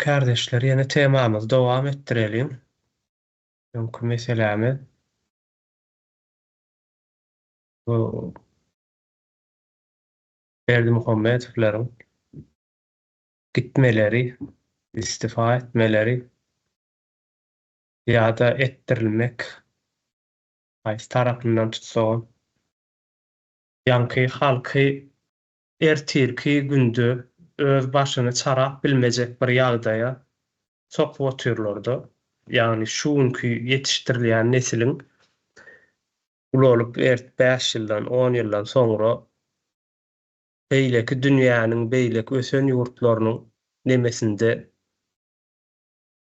Kärdeşler ýene temamyzy dowam etdireliň. Öňki meselämiz bu Berdimuhamedowlaryň gitmeleri, istifa etmeleri ýa-da etdirilmek haýsy tarapyndan tutsagam ýaňky halky ertirki günde öz başyny çarap bilmejek bir ýagdaýa sokup otyrlar-da. Ýagny şu günki ýetişdirilýän nesiliň ulalyp ert bäş ýyldan, on ýyldan soňra beýleki dünýäniň beýleki ösen ýurtlarynyň nemesinde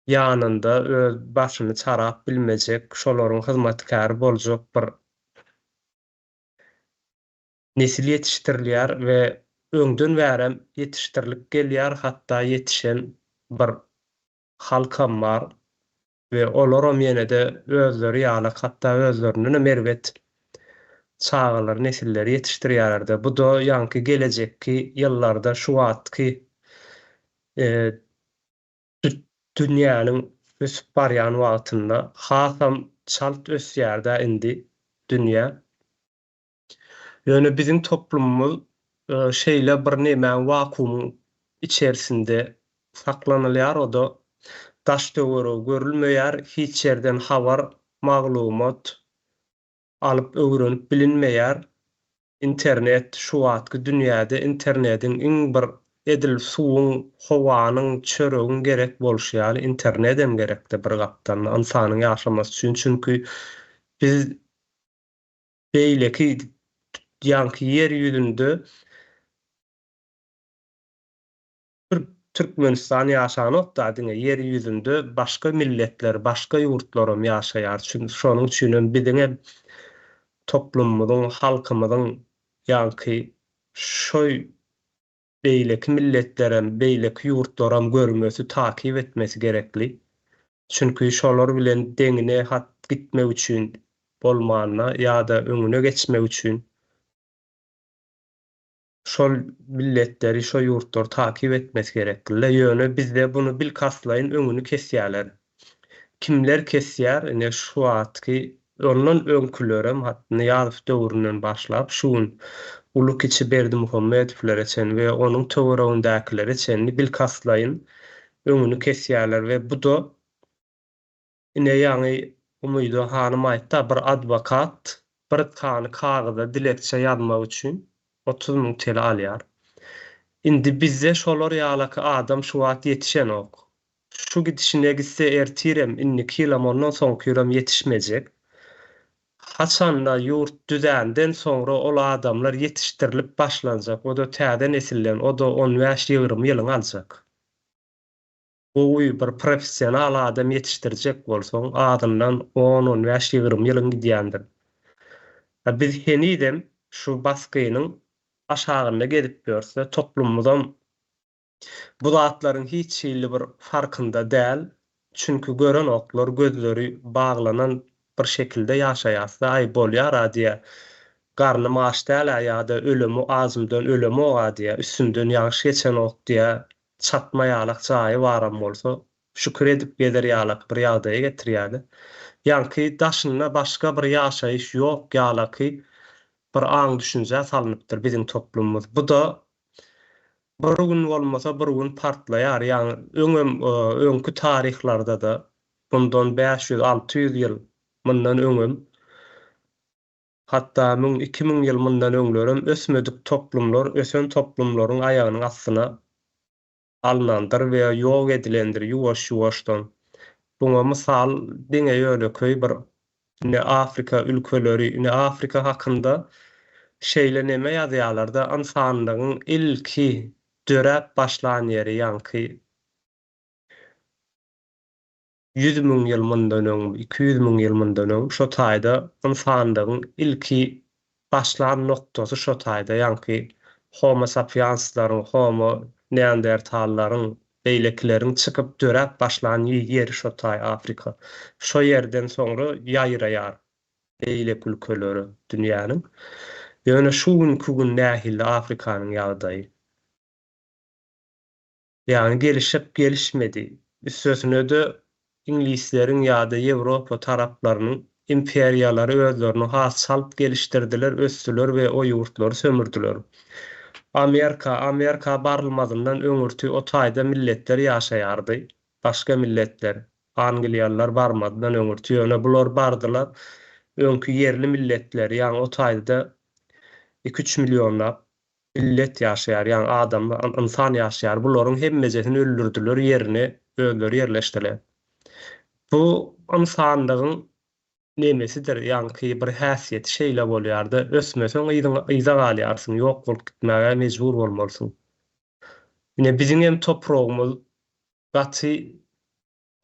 ýanynda öz başyny çarap bilmejek, şolaryň hyzmatkäri boljak bir Nesil ýetişdirilýär we öňden bärem ýetişdirilip gelýär, hatda ýetişen bir halkam bar we olaram ýene-de özleri ýalak, hatda özlerindenem erbet çagalary, nesilleri ýetişdirýärler-de. Bu-da ýaňky gelejekki ýyllarda şu wagtky dünýäniň ösüp barýan wagtynda hasam çalt ösýär-dä indi dünýä. Ýöne biziň toplumymyz şeýle bir nemäň wakuumyň içerisinde saklanylýar, o-da daş-töweregi görülmeýär, hiç ýerden habar, maglumat alyp öwrenip bilinmeýär. Internet şu wagtky dünýäde internediň iň bir edil suwuň, howanyň, çöregiň gerek bolşy ýaly internedem gerekde bir gapdalynda ynsanyň ýaşamasy üçin, çünki biz Beýleki ýaňky ýer ýüzünde bir Türkmenistan ýaşanok-da diňe ýer ýüzünde başga milletler, başga ýurtlaram ýaşaýar. Çünki şonuň üçinem biziňem toplumymyzyň, halkymyzyň ýaňky şo beýleki milletlerem, beýleki ýurtlaram görmesi, takyp etmesi gerekli. Çünki şolar bilen deňine hat gitmek üçin bolmanda ýa-da öňüne geçmek üçin şol milletleri, şo ýurtlary takyp etmesi gerekli-le. Ýöne bizde buny bilkastlaýyn öňüni kesýärler. Kimler kesýär? Ine şu wagtky Ondan öňkülerem, hat Nyýazow döwründen başlap, şu gün uly-kiçi Berdimuhamedowlere çenli we onuň töweregindäkilere çenli bilkastlaýyn öňüni kesýärler we bu-da ine ýaňy Umyda hanym aýtdy-a, bir adwokat bir sany kagyza dilekçe ýazmak üçin 30 müň TL alýar. Indi bizde şolar ýalaky adam şu wagt ýetişenok. Şu gidişine gitse ertirem, indiki ýylam, ondan soňky ýylam ýetişmejek. Haçanda ýurt düzänden soňra ol adamlar ýetişdirilip başlanjak, o-da täze nesilden, o-da on bäş-ýigrimi ýylyňy aljak. Gowy bir professional adam ýetişdirjek bolsaň, azyndan on, on bäş, ýigrimi ýylyň gidýändir. A biz henizem şu basgynyň aşagynda gezip ýörse, toplumymyzam Bu zatlaryň hiç hili bir farkynda däl, çünki görenoklar, gözleri baglanan bir şekilde ýaşaýasda, aý bolýar-a diýýär, garnym aç däl-ä ýa-da ölemo ajymdan ölemog-a diýýär, üstümden ýagyş geçenok diýýär, çatma ýalak jaýy baram bolsa, şükür edip gezer ýalak bir ýagdaýa getirýär-de. Ýaňky daşynda başga bir ýaşaýyş ýok ýalaky bir aň-düşünjä salnypdyr biziň toplumymyz. Bu-da Bir gün bolmasa bir gün partlaýar. Ýagny öňem öňki taryhlarda-da mundan 500, 600 ýyl mundan öňem hatda müň, 2000 ýyl mundan öňlerem ösmedik toplumlar ösen toplumlaryň aýagynyň astyna alnandyr we ýok edilendir ýuwaş-ýuwaşdan. Buňa mysal diňe ýönekeý bir ine Afrika ülkeleri, ine Afrika hakynda şeýle neme ýazýalarda ynsanlygyň ilki döräp başlan ýeri ýaňky 100 000 ýyl mundan öň, 200 000 ýyl mundan öň şo taýda ynsanlygyň ilki başlan noktasy şo taýda ýaňky Homo sapienslaryň, Homo neandertallaryň, beýlekileriň çykyp döräp başlan ýeri şo taý Afrika. Şo ýerden soňra ýaýraýar beýleki ülkelere dünýäniň. Ýöne şu günki gün nähili Afrikanyň ýagdaýy? Ýagny gelişip gelişmedi. Üstesine-de iňlisleriň ýa-da ýewropa taraplarynyň imperiýalary özlerini has çalt gelişdirdiler, ösdüler we o ýurtlary sömürdiler. Amerika, Amerika barylmazyndan öňürti o taýda milletler ýaşaýardy. Başga milletler. Angliýalylar barmazdan öňürti. Ýöne bular bardylar. Öňki ýerli milletleri, ýagny o taýda-da iki-üç millionlap millet ýaşaýar, ýagny adam, ynsan ýaşaýar. Bularyň hemmejesini öldürdiler, ýerine özleri ýerleşdiler. Bu ynsanlygyň nemesidir, ýaňky bir häsiýeti şeýle bolýar-da, ösmeseň yzyňa, yza galýarsyň, ýok bolup gitmäge mejbur bolmalysyň. Ine, biziňem topragymyz gaty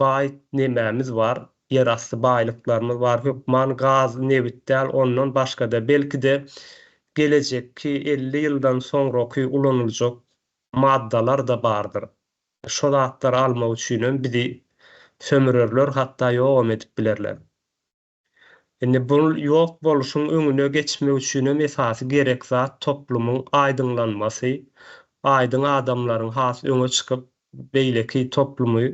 baý nemämiz bar, ýerasty baýlyklarymyz bar, hökman gaz, nebit däl, ondan başga-da, belki-de, gelejekki 50 ýyldan soňraky ulanyljak maddalar-da bardyr. Şo zatlary almak üçinem bizi sömürerler, hatda ýogam edip bilerler. Indi bu ýok boluşyň öňüne geçmek üçinem esasy gerek zat toplumyň aýdyňlanmasy, aýdyň adamlaryň has öňe çykyp, beýleki toplumy,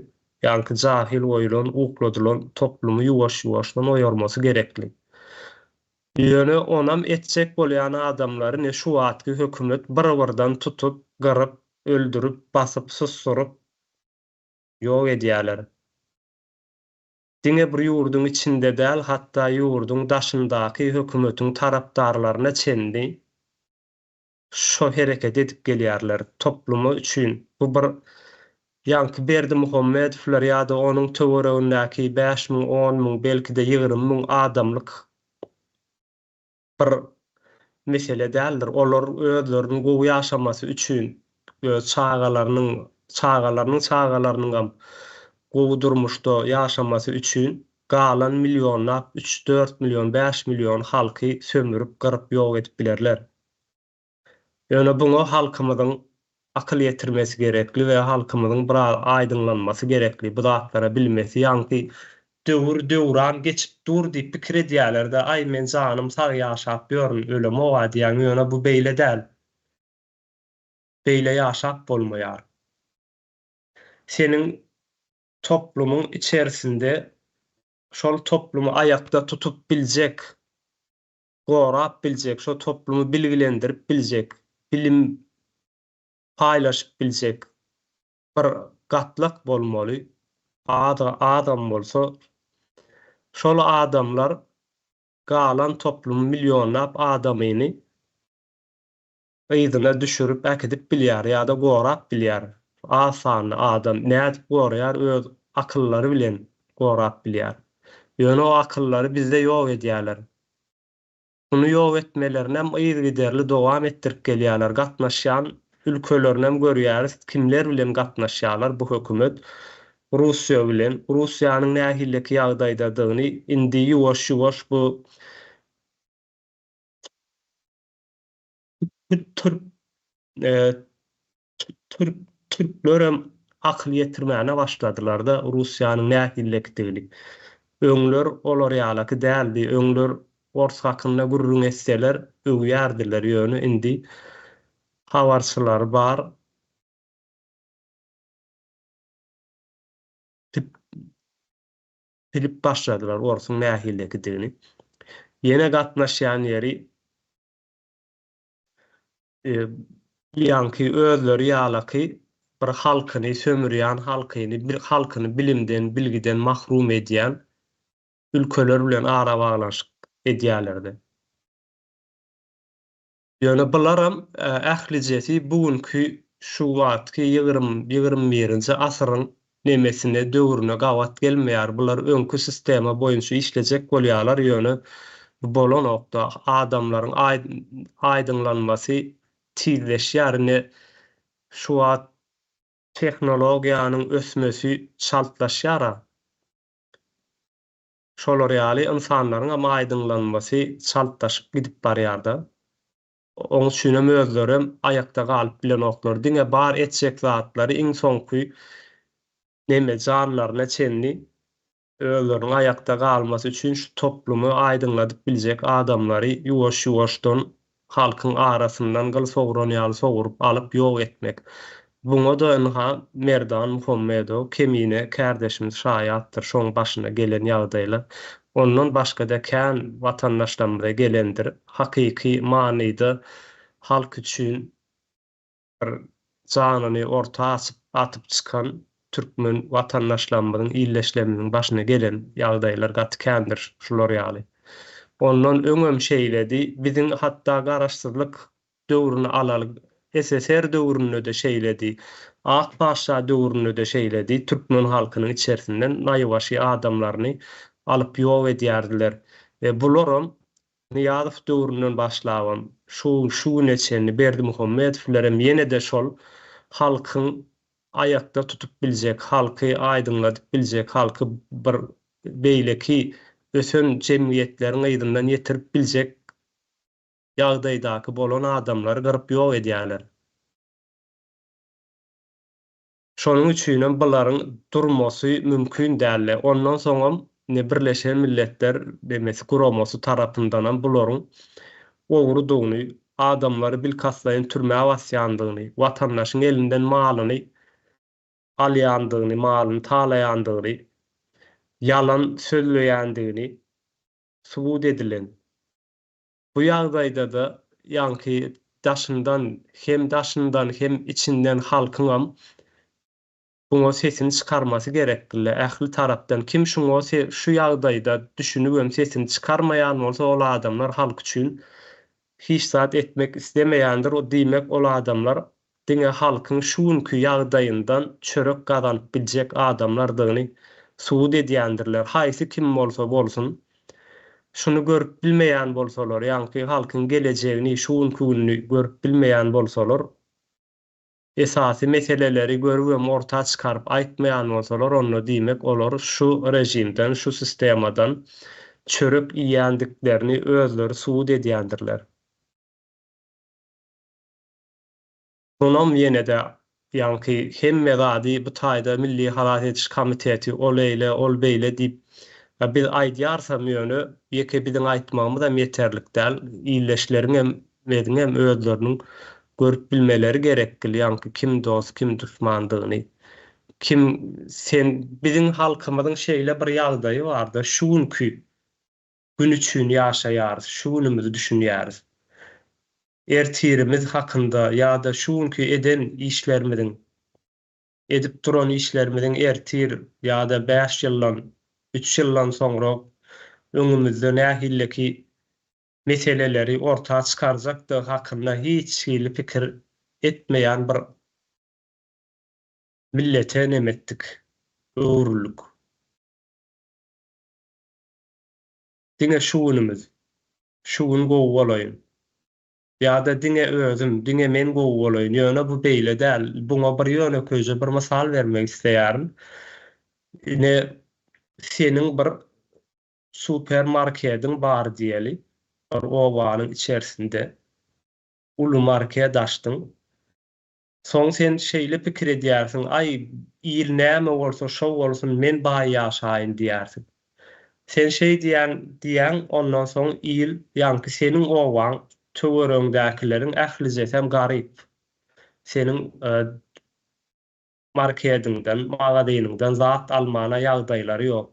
ýaňky jahyl goýulan, ukladylan toplumy ýuwaş-ýuwaşdan oýarmasy gerekli. Ýöne onam etjek bolýan adamlary ne şu wagtky hökümet bir-birden tutup, gyryp, öldürip, basyp, susduryp ýok edýäler. Diňe bir ýurduň içinde däl, hatda ýurduň daşyndaky hökümetiň tarapdarlaryna çenli şo hereketi edip gelýärler. Toplumy üçin bu bir ýaňky Berdimuhamedowlar ýa-da onuň töweregindäki 5000, 10 000, belki-de 20 000 adamlyk bir mesele däldir. Olar özleriniň gowy ýaşamasy üçin, öz çagalarynyň, çagalarynyň çagalarynyňam gowy durmuşda ýaşamasy üçin galan millionlap, üç-dört million, 5 million halky sömürip, gyryp ýok edip bilerler. Ýöne buňa halkymyzyň akyl ýetirmesi gerekli we halkymyzyň biraz aýdyňlanmasy gerekli, bu zatlara bilmesi, ýaňky döwür, döwran geçip dur diýip pikir edýäler-de, aý men janym sag ýaşap ýörün, ölemoga diýýäň, ýöne bu beýle däl. Beýle ýaşap bolmaýar. Seniň toplumyň içerisinde şol toplumy aýakda tutup biljek gorap biljek, şo toplumy bilgilendirip biljek, bilim paýlaşyp biljek bir gatlak bolmaly. Az azam bolsa şol adamlar galan toplumy millionlap adamyny yzyna düşürip äkidip bilýär ýa-da gorap bilýär. Az sanly adam nädip goraýar öz akyllary bilen gorap bilýär. Ýöne o akyllary bizde ýok edýärler. Muny ýok etmelerinem yzygiderli dowam etdirip gelýärler. Gatnaşýan ülkelerinem görýäris, kimler bilen gatnaşýarlar bu hökümet Russiýa bilen. Russiýanyň nähileki ýagdaýdadygyny indi ýuwaş-ýuwaş bu türk Türk türklerem akyl ýetirmäne başladylarda Russiýanyň nähillekdigini. Öňler olar ýalaky däldi. Öňler ors hakynda gürrüň etseler öwýärdiler ýöne indi habarçylary bar bilip başladylar orsuň nähillekidigini. Ýene gatnaşýan ýeri Ýaňky özleri ýalaky bir halkyny sömürýän halkyny bir halkyny bilimden bilgiden mahrum edýän ülkeler bilen arabaglanyşyk edýälerdi. Ýöne bularam ählijesi bu günki şu wagtky ýigrim 21-nji asyryň nemesine döwrüne gabat gelmeýär. Bular öňki sistema boýunça işlejek bolýarlar, ýöne bu bolanokda. Adamlaryň aýdyňlanmasy tizleşýär. Ine şu wagt tehnologiýanyň ösmesi çaltlaşýar-a. Şolar ýaly ynsanlaryňam aýdyňlanmasy çaltlaşyp gidip barýar-da. Oň üçinem özlerem aýakda galyp bilenoklar. Diňe bar etjek zatlary iň soňky neme janlaryna çenli özleriniň aýakda galmasy üçin şu toplumy aýdyňladyp biljek adamlary ýuwaş-ýuwaşdan halkyň arasyndan gyl sogran ýaly sogrup alyp ýok etmek. Buňa-da ynha Merdan Muhammedow kemine kärdeşimiz şaýatdyr şoň başyna gelen ýagdaýlar. Ondan başga-da kän watandaşlarymyza gelendir. Hakyky manyda halk üçin bir janyny orta asyp atyp çykan türkmen watandaşlarymyzyň, ildeşlerimiziň başyna gelen ýagdaýlar gaty kändir şular ýaly. Ondan öňem şeýledi. Biziň hatda garaşsyzlyk döwrüni alaly. SSR döwründe-de şeýledi. Ak paşa döwründe-de şeýledi. Türkmen halkynyň içerisinden naýbaşy adamlaryny alyp ýok edýärdiler. We bularam Nyýazow döwründen başlabam şu şu güne çenli Berdimuhamedowlerem ýene-de şol halkyň aýakda tutup biljek, halky aýdyňladyp biljek, halky bir beýleki ösen jemgyýetleriň yzyndan ýetirip biljek ýagdaýdaky bolan adamlary gyryp ýok edýärler. Şonuň üçinem bularyň durmasy mümkin däldi. Ondan soňam ine Birleşen Milletler nemesi guramasy tarapyndanam bularyň ogrudygyny, adamlary bilkastlaýyn türmä basýandygyny, watandaşyň elinden malyny alýandygyny, malyny talaýandygyny, ýalan sözleýändigini subut edilen. Bu ýagdaýda-da ýaňky daşyndan, hem daşyndan, hem içinden halkyňam buňa sesini çykarmasy gerekdile. Ähli tarapdan kim şuňa şu ýagdaýda düşünibem sesini çykarmaýan bolsa ol adamlar halk üçin hiç zat etmek islemeýändir, diýmek ol adamlar diňe halkyň şu günki ýagdaýyndan çörek gazanyp biljek adamlardygyny subut edýändirler. Haýsy kim bolsa bolsun, şuny görüp bilmeýän bolsalar, ýaňky halkyň gelejegini, şu günki gününi görüp bilmeýän bolsalar, esasy meseleleri görübem orta çykaryp aýtmaýan bolsalar, onda diýmek olar şu režimden, şu sistemadan çörek iýýändiklerini özleri subut edýändirler. Munam ýene-de ýaňky hemme zady bu taýda Milli halas ediş komiteti ol eýle, ol beýle diýip biz aýdýarsam ýöne ýeke biziň aýtmagymyzam ýeterlik däl, ildeşleriňem meziňem özleriniň görüp bilmeleri gerekgil ýaňky kim dost kim duşmandygyny. Kim sen biziň halkymyzyň şeýle bir ýagdaýy barda şu günki gün üçin ýaşaýarys, şu günümizi düşünýäris. Ertirimiz hakynda ýa-da şu günki eden işlerimiziň, edip duran işlerimiziň ertir ýa-da bäş ýyldan, üç ýyldan soňra öňümizde nähilleki meseleleri orta çykarjakdygy hakynda hiç hili pikir etmeýän bir millete neme etdik, öwrüldik. Diňe şu günümiz. Şu gün gowy bolaýyn. Ýa-da diňe özüm, diňe men gowy bolaýyn. Ýöne bu beýle däl. Buňa bir ýönekeýje bir mysal bermek isleýärin. Ine, seniň bir super markediň bar diýeli, bir obanyň içerisinde. Uly market açdyň. Soň sen şeýle pikir edýärsiň, Aý, il näme bolsa şo bolsun, men baý ýaşaýyn diýýärsiň. Sen şeý diýýäň, diýýäň, ondan soň il, ýaňky seniň obaň, töweregiňdäkileriň ählijesem garyp. Seniň markediňden, magazynyňdan zat almana ýagdaýlary ýok.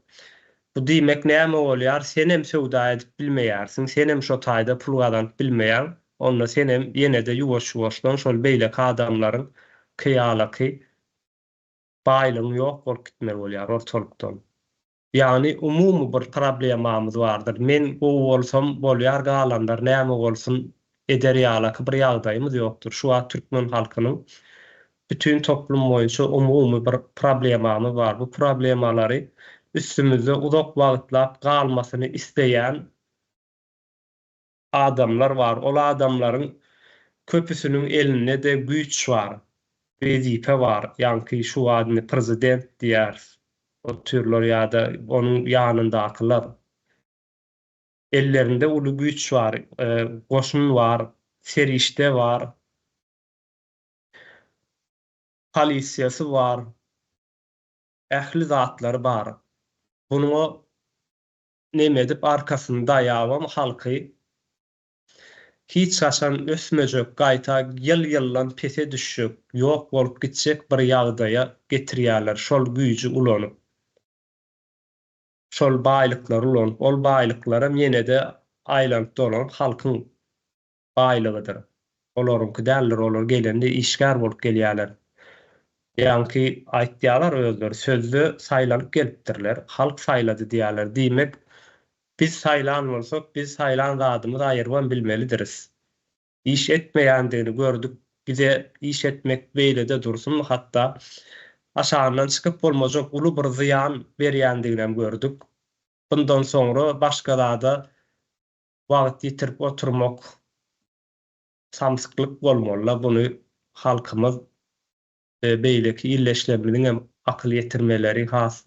Bu diýmek näme bolýar, senem söwda edip bilmeýärsiň, senem şo taýda pul gazanyp bilmeýäň, onda senem ýene-de ýuwaş-ýuwaşdan şol beýleki adamlaryň kyýalaky baýlygyň ýok bolup gitmeli bolýar ortalykdan. Ýagny umumy bir problemamyz bardyr. Men gowy bolsam bolýar galanlar näme bolsun eder ýalaky bir ýagdaýymyz ýokdur. Şu wagt türkmen halkynyň bütin toplum boýunça umumy bir problemamyz bar. Bu problemalary üstümizde uzak wagtlap galmasyny isleýän adamlar bar. Ol adamlaryň köpüsiniň elinde-de güýç bar, wezipe bar. Ýaňky şu wagt indi prezident diýýäris. Otyrlar ýa-da onuň ýanyndakylar. Ellerinde uly güýç bar, goşun bar, serişde bar, polisiýasy bar, ähli zatlary bar. Bunuňa neme edip arkasyny daýabam halky Hiç haçan ösmejek, gaýta ýyl-ýyldan pese düşjek, ýok bolup gitjek bir ýagdaýa getirýärler şol güýji ulanyp. Şol baýlyklary ulanyp, ol baýlyklaram ýene-de aýlanyp-dolanyp halkyň baýlygydyr. Olaryňky däldir, olar gelende işgär bolup gelýärler. Ýaňky aýtýarlar özleri, sözde saýlanyp gelipdirler, halk saýlady diýýärler. Diýmek, biz saýlan bolsak, biz saýlan zadymyzy aýyrybam bilmelidiris. Iş etmeýändigini gördük, bize iş etmek beýlede dursun, hatda aşagyndan çykyp bolmajak uly bir zyýan berýändiginem gördük. Bundan soňra başga zada wagt ýitirip oturmak samsyklyk bolmalyda buny halkymyz we beýleki ildeşlerimiziňem akyl ýetirmeleri has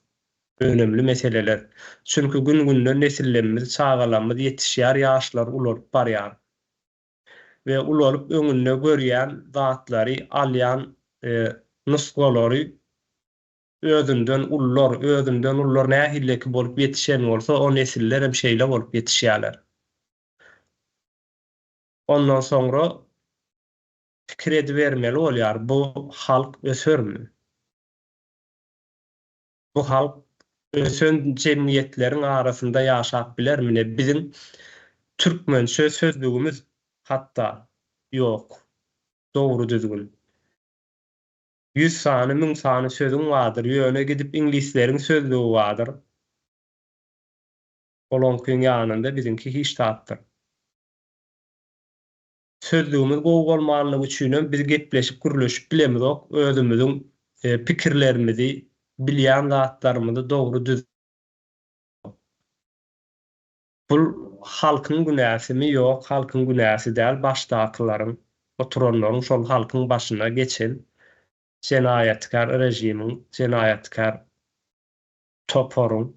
önemli meseleler. Çünki gün günden nesillemmiz çagalamyz ýetişýär ýaşlar ulalyp barýar we ulalyp öňünde görýän zatlary alýan nusgalary Özünden ulular, özünden ulular nähilleki bolup ýetişen bolsa, o nesillerem şeýle bolup ýetişýärler. Ondan soňra pikir edibermeli bolýar, bu halk ösermi? Bu halk ösen jemgyýetleriň arasynda ýaşap bilermi? Ne biziň türkmençe sözlügimiz hatda ýok, dogry-düzgün. Ýüz sany, müň sany sözüň bardyr, ýöne gidip iňlisleriň sözlügi bardyr. Olaňkyň ýanynda biziňki hiç zatdyr. Sözlügimiz gowy bolmanlygy üçinem biz gepleşip gürleşip bilemizok, özümiziň pikirlerimizi, bilýän zatlarymyzy dogry düz. Bul halkyň günäsimi ýok halkyň günäsi däl başdakylaryň oturanlaryň şol halkyň başyna geçen jenaýatkär režimiň jenaýatkär toparyň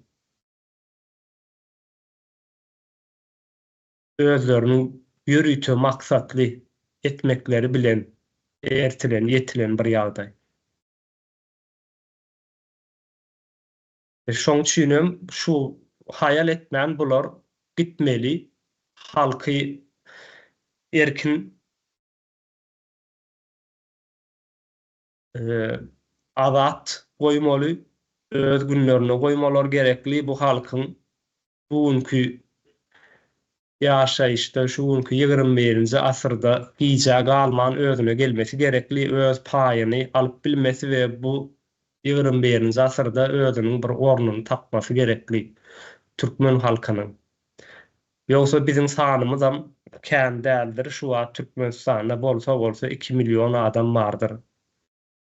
özleriniň ýörite maksatly etmekleri bilen ertilen ýetilen bir ýagdaý. Şoň üçinem şu haýal etmän bular gitmeli halky erkin azat goýmaly öz günlerine goýmalar gerekli bu halkyň bu günki ýaşaýyşda şu günki 21-nji asyrda gijä galman özüne gelmesi gerekli, öz paýyny alyp bilmesi we bu 21-nji asyrda özüniň bir ornuny tapmasy gerekli türkmen halkynyň. Ýogsa biziň sanymyzam kän däldir, şu wagt Türkmenistanda bolsa-bolsa iki million adam bardyr.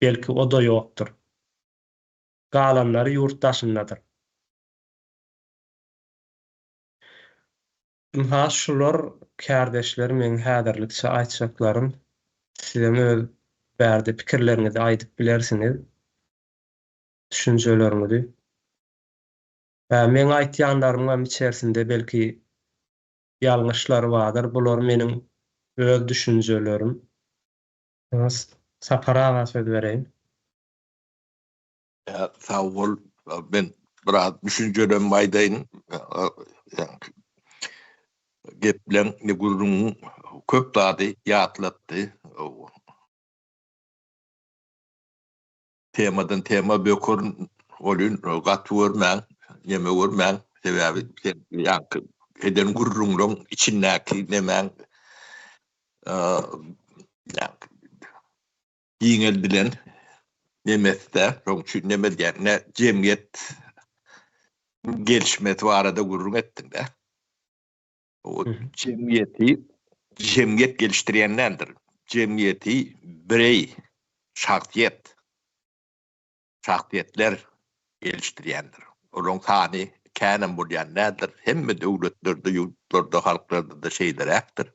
Belki o-da ýokdur. Galanlary ýurt daşyndadyr. Ynha şular kärdeşler meň häzirlikçe aýtjaklarym. Sizem öz bärde pikirleriňizi aýdyp bilersiňiz. Düşünjeleriňizi. Hä meň aýtýanlarymyňam içerisinde belki ýalňyşlar bardyr. Bular meniň öz düşünjelerim. Sapar aga söz bereýin. Sag bol. Men biraz düşünjelerimi aýdaýyn. Gepleň, gürrüňiň köp zady ýatlatdy. Temadan tema böker bolýun, gaty görmäň, neme görmäň. Sebäbi sen ýaňky eden gürrüňleň içindäki nemäň giňeldilen nemesde, şoň üçin neme diýýän, ne jemgyýet gelişmesi barada gürrüň etdiň-de. O jemgyýeti jemgyýet gelişdirýän däldir. Jemgyýeti bireý, şahsyýet, şahsyýetler gelişdirýändir. Olaryň sany känem bolýan däldir. Hemme döwletlerde, ýurtlarda, halklarda-da şeýleräkdir.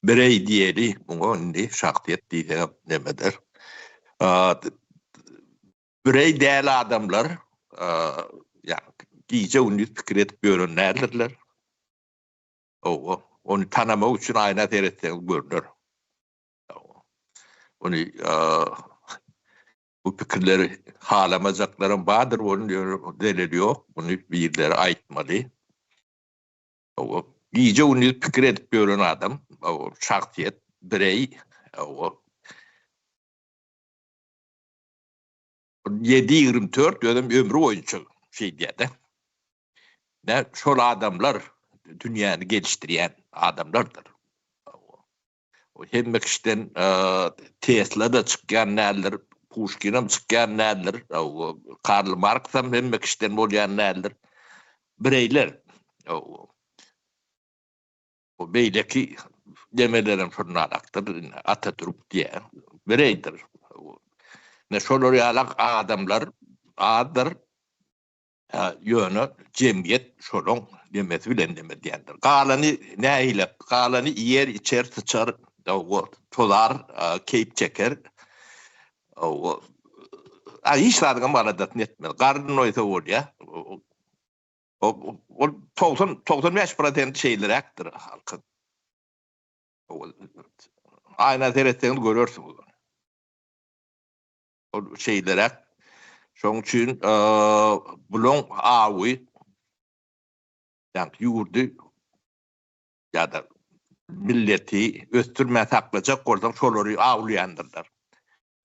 Bireý diýeli, muňa indi şahsyýet diýsegem nemedir. Bireý däl adamlar, ýagny gije-gündiz pikir edip ýören däldirler. Hawa, ony tanamak üçin aýna seretseňiz görner. Ony bu pikirleri halamajaklaram bardyr, onuň ýöne zeleli ýok, muny birileri aýtmaly. Gije-gündiz pikir edip ýören adam, şahsyýet, bireý, 7-24 özem ömri boýunça şeýdýär-de. Nä şol adamlar dünýäni gelişdirýän adamlardyr. Hemme kişiden Tesla-da çykýan däldir, Puşkinem çykýan däldir, Karl Marksam hemme kişiden bolýan däldir. Bireýler. O beýleki demelerem şondanakdyr, Atatürk diýýär, bireýdir. Ine şolar ýalak adamlar azdyr. Ýöne jemgyýet şolaň nemesi bilen neme edýändir. Galany nähili? Galany iýer, içer, syçar, tozar, keýp çeker. A hiç zadyňam aladasyny etmez. Garny doýsa bolýar. Ol 90 95 prosent şeýleräkdir halkyň. Aýna seretseňiz görersiňiz ony. Ol şeýleräk. Şonuň üçin bulaň awy ýagny ýurdy ýa-da milleti ösdürmän saklajak bolsaň şolary awlaýandyrlar.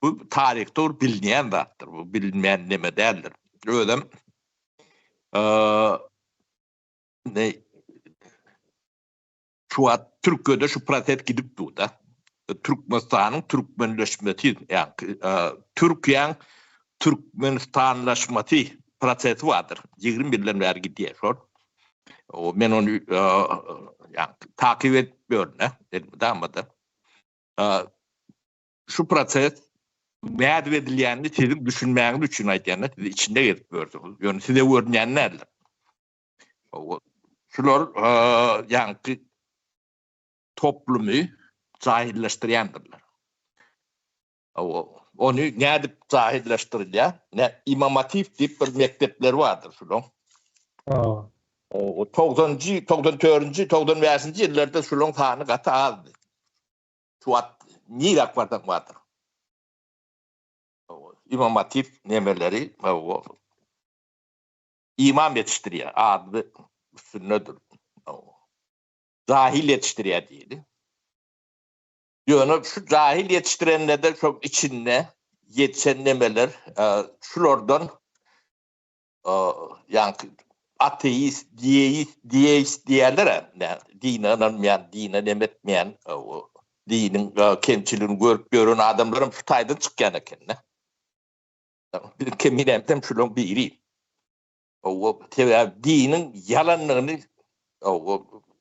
Bu taryhda bir bilinýän zatdyr. Bu bilinmeýän neme däldir. Özem ne Şu wagt Türkiýede şu proses gidip dur-da. Türkmenistanyň türkmenleşmesi, ýagny Türkiýäň türkmenistanlaşmasy prosesi bardyr. 20 ýyldan bäri gidýär şol. Men ony ýagny takyp edip ýörün-de, elmydama-da. Şu proses nädip edilýänini siziň düşünmäňiz üçin aýdýan-da, siz içinde gezip ýörsüňiz. Ýöne size görünýän däldir. Şular ýaňky toplumy jahyllaşdyrýandyrlar. Ony nädip jahyllaşdyrylýar? Ne imamatiw diýip bir mekdepler bardyr şulaň. O 90-njy, 94-nji, 95-nji ýyllarda şulaň sany gaty azdy. Şu wagt niräk barsaň bardyr. Imamatiw nemeleri Imam ýetişdirýär, ady üstündedir. Jahil ýetişdirýär diýeli. Ýöne şu jahil ýetişdirende-de şoň içinde ýetişen nemeler şulardan ýaňky ateist, deist, deist diýerler-ä, dine ynanmaýan, dine neme etmeýän, diniň kemçiligini görüp ýören adamlaram şu taýdan çykýan eken-de. Biziň keminemizem şulaň biri. Owa, sebäbi diniň ýalandygyny, owa,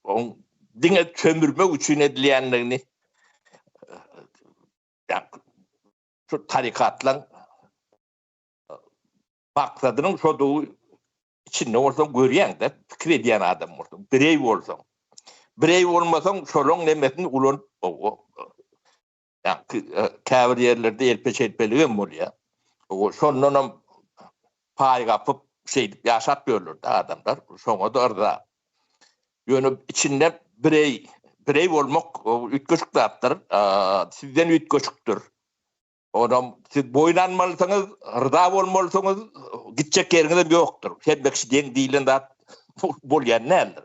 oň diňe çömürmek üçin edilýändigini şu tarikatlaň maksadynyň şodugy içinde bolsaň görýäň-de, pikir edýän adam bolsaň, bireý bolsaň. Bireý bolmasaň, şolaň nemesini ulanyp, owa, Ýa käbir ýerlerde elpe-çelpeligem bolýar. Şondanam paý gapyp, şeýdip ýaşap ýörler-de adamlar. Şoňa-da yrza. Ýöne içinde bireý, bireý bolmak üýtgeşik zatdyr. Sizden üýtgeşikdir. Onam siz boýun almalysyňyz, yrza bolmalysyňyz, gitjek ýeriňizem ýokdur. Hemme kişi deň diýlen zat bolýan däldir.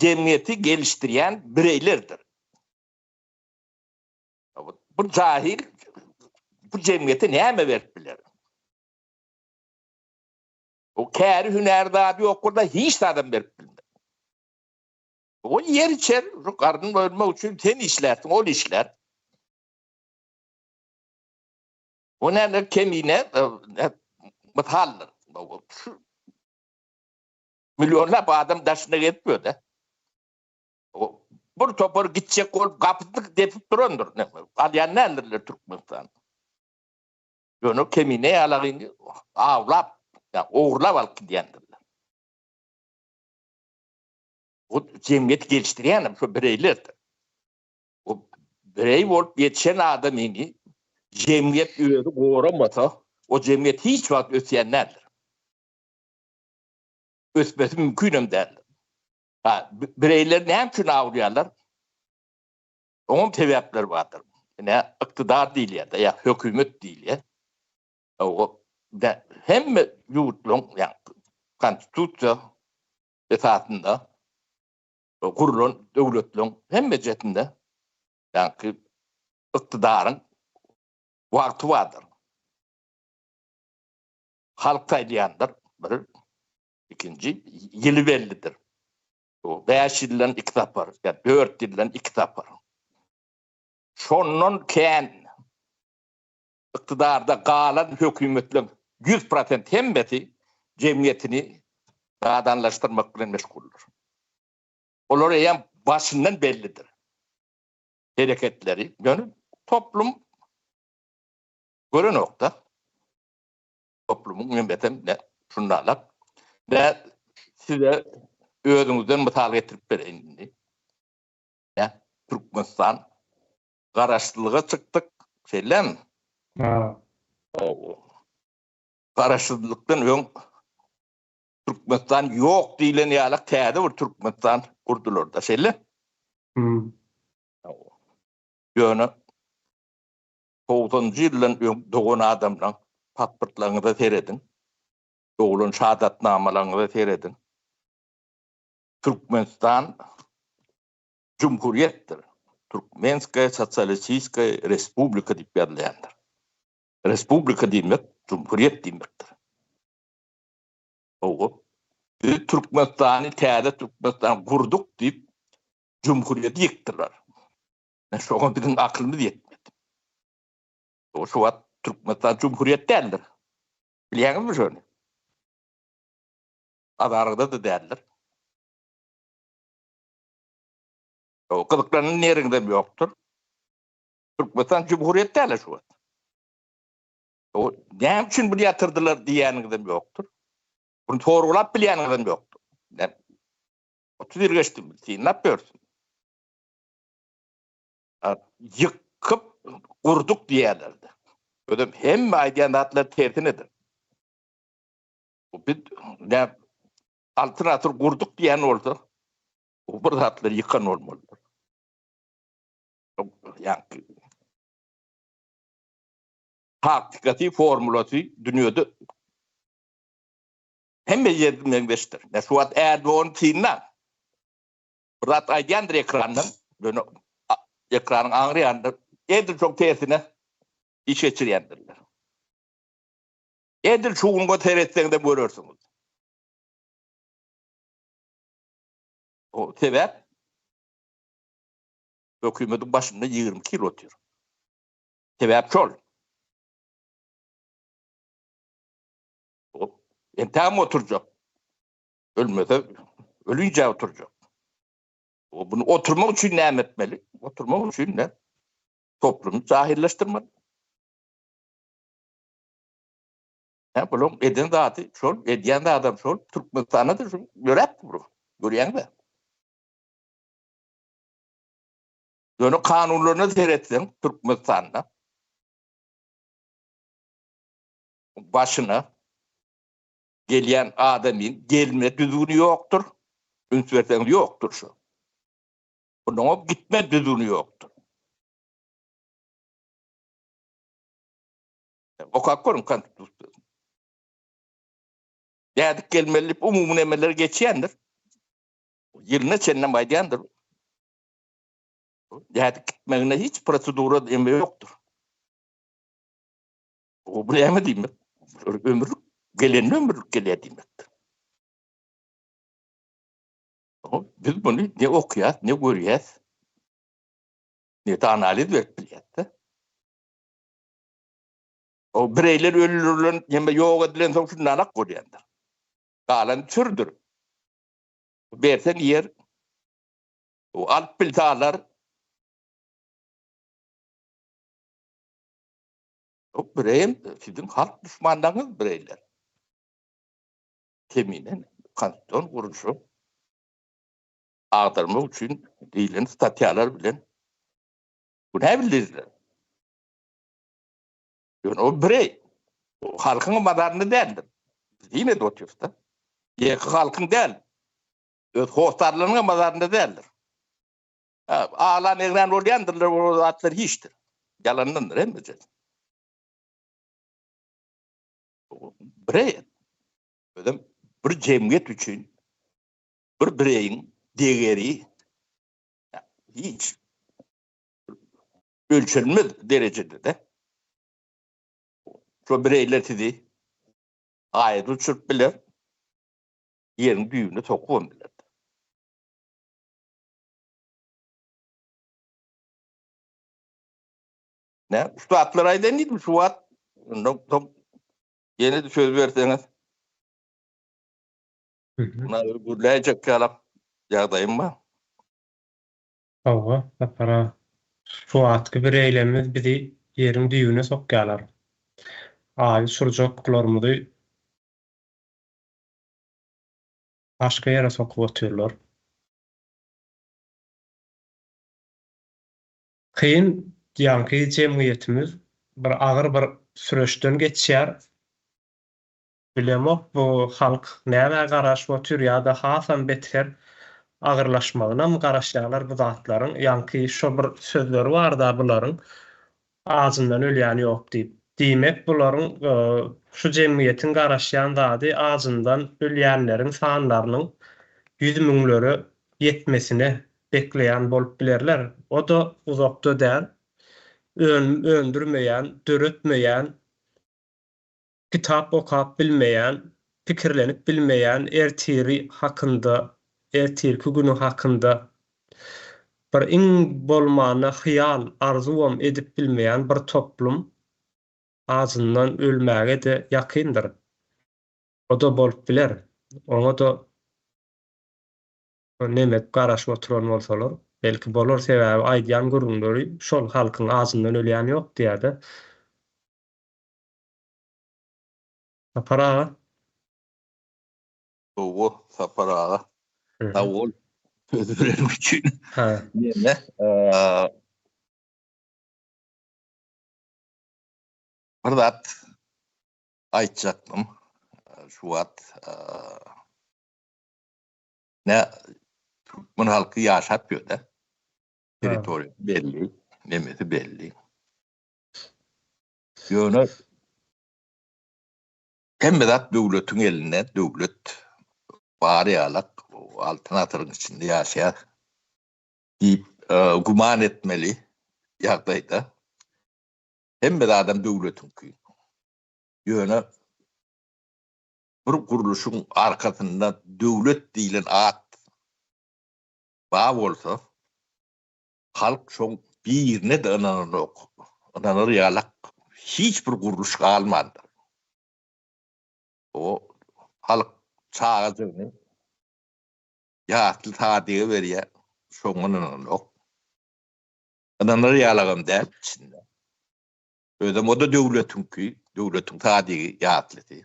Jemgyýeti gelişdirýän bireýlerdir. Bu jahil bu jemgyýete näme berip biler? O käri hünäri zady ýok bolsa hiç zadam berip bilmez. O ýer içer, şu garnyny doýurmak üçin sen işlärsiň, ol işlär. O näme kemine mysaldyr. Şu Millionlap adam daşyna gezip ýör-de. Bir topar gitjek bolup gapysyny depip durandyr. Alýan däldirler Türkmenistan. Ýöne kemine ýalagyny awlap, ýa ogurlap alyp gidýändirler. Bu jemgyýeti gelişdirýän hem şu bireýlerdir. O bireý bolup ýetişen adamyny jemgyýet özi goramasa, o jemgyýet hiç wagt ösýän däldir. Ösmesi mümkinem däldir. Ha, bireýler näme üçin awlaýarlar? Oňam sebäpleri bardyr. Ine, ykdydar diýilýär-de, ýa hökümet diýilýär. O hemme ýurtlaryň, ýa konstitusiýa. esasynda gurlan döwletleriň hemmejesinde ýaňky ykdydaryň wagty bardyr. Halk saýlaýandyr, bir, ikinji, ýyly bellidir. Bäş ýyldan iki sapar, ýa dört ýyldan iki sapar. Şondan kän ykdydarda galan hökümetleriň 100% hemmesi jemgyýetini nadanlaşdyrmak bilen meşguldyr. Olar eýýäm başyndan bellidir. Hereketleri, ýöne toplum görenok-da. Toplumyň hemmesem ne şundalak. Ne size özüňizden mysal getirip bereýin indi. Ne Türkmenistan garaşsyzlyga çykdyk, şeýlemi? Ha. Garaşsyzlykdan öň Türkmenistan ýok diýlen ýaly täze bir Türkmenistan gurdular-da, şeýle? Hmm. Ýöne togsanynjy ýyldan öň dogan adamlaň pasportlaryňyza serediň, doglan şahadatnamalaryňyza serediň. Türkmenistan jumhuriýetdir. Türkmenskaýa sosialistiskaýa respublika diýip ýazylýandyr. Respublika diýmek jumhuriýet diýmekdir. Hawa. Biz Türkmenistany täze Türkmenistan gurduk diýip jumhuriýeti ýykdylar. Şoňa biziň akylymyz ýetmedi. O şu wagt Türkmenistan jumhuriýet däldir. Bilýäňizmi şony? Azarygda-da däldir. O gyzyklanan ýeriňizem ýokdur. Türkmenistan jumhuriýet däl şu wagt. O näme üçin bunu ýatyrdylar diýýäniňizem ýokdur. Bunu sorgulap bilýäniňizem ýokdur. 30 ýyl geçdi, synlap ýörsün. Ýykyp gurduk diýýärlerdi. Özem hemme aýdýan zatlary tersinedir. Biz nä Altyn asyr gurduk diýen bolsa, o bir zatlary ýykan bolmalydyr. Ýaňky taktikasy, formulasy dünýede hemme ýerde meňzeşdir. Şu wagt Erdogan synlaň. Bir zat aýdýandyr ekrandan, ýöne ekranyň aňry ýanynda edil şoň tersine iş geçirýändirler. Edil şu günge seretseňizem görersiňiz. O sebäp hökümetiň başynda 22 ýyl otyr. Sebäp şol. O entägem oturjak. Ölmese ölünçä oturjak. O bunu oturmak üçin näme etmeli? Oturmak üçin ne? Toplumy jahilleşdirmeli. Hä, bulaň eden zady şol, edýän zadam şol. Türkmenistanda-da şu ýöräp dur. Görýäňmi? Ýöne kanunlaryna seretseň Türkmenistanda başyna gelýän adamyň gelme düzgüni ýokdur. Üns berseňiz ýokdur şu. Onuň gitme düzgüni ýokdur. Okap görüň konstitusiýasyny. Nädip gelmeli diýip umumy nemeler geçýändir. Ýylyna çenlem aýdýandyr. Nädip gitmegine hiç prosedura eme ýokdur. Bu näme diýmek? Ömürlik gelende ömürlik gelýär diýmekdir. Biz muny ne okýas, ne görýäs, ne-de analiz berip bilýäs-de. O bireyler öldürülen, hem ýok edilen soň şundanrak bolýandyr. Galan sürdür. Berseň ýer. O alyp bilse alar. O bireýem siziň halk duşmanlaryňyz bireyler. Kemine konstitusion gurluşy agdarmak üçin diýlen statýalar bilen günä bildirdiler. Ýöne o bireý. O halkyň mazarynda däldir. Biz ýene-de otyrys-da. Ýeke halkyň däl. Öz hossarlarynyň mazarynda däldir. Aglan egrän bolýandyrlar, o zatlar hiçdir. Ýalandandyr hemmejesi. Bireý. Özem bir jemgyýet üçin. Bir bireýiň degeri hiç ölçenmez derejede-de. Şo bireýler sizi aýa uçuryp biler, ýeriň düýbüne sokubam biler. Nä, şu zatlary aýdaýyn diýdim, şu wagt ondan soň ýene-de söz berseňiz. Buna gürläýjek ýalak ýagdaýym bar. Hawa, Sapar aga. Şu wagtky bireýlerimiz bizi ýeriň düýbüne sokýarlar. Aýy uçurjaklarymyzy başga ýere sokup otyrlar. Kyn, ýaňky jemgyýetimiz bir agyr bir süreçden geçýär. Bilemok bu halk nämä garaşyp otyr ýa-da hasam beter agyrlaşmagynam garaşýarlar bu zatlaryň. Ýaňky şo bir sözleri barda bularyň ajyndan ölýän ýok diýip. Diýmek bularyň şu jemgyýetiň garaşýan zady ajyndan ölýänleriň sanlarynyň ýüz müňlere ýetmesine bekleýän bolup bilerler. O-da uzakda däl. Önüm öndürmeýän, döretmeýän, kitap okap bilmeýän, pikirlenip bilmeýän, ertiri hakynda, ertirki güni hakynda bir iň bolmanda hyýal, arzuwam edip bilmeýän bir toplum ajyndan ölmäge-de ýakyndyr. O-da bolup biler. Oňa-da Nemek garaşyp oturan bolsalar, belki bolar, sebäbi aýdýan gürrüňleri şol halkyň ajyndan ölýän ýok diýýärde. Sapar aga. Hawa, Sapar aga. Sag bol söz bereniň üçin. Ha. Ýene bir zat aýtjakdym. Şu wagt Ne türkmen halky ýaşap ýör-de. Territoriýasy belli, nemesi belli. Ýöne hemme zat döwletiň elinde, döwlet bar ýalak altyn asyryň içinde ýaşaýar diýip e, güman etmeli ýagdaýda. Hemme zadam döwletiňki. Ýöne bir gurluşyň arkasynda döwlet diýlen at bar bolsa, halk şoň birine-de ynananok. Ynanar ýalak hiç bir gurluş galmandyr. O halk çagajygyny ýasly sadyga berýär, şoňa ynananok. Ynanar ýalagam däl içinde. Özem o-da döwletiňki, döwletiň sadygy, ýatlysy.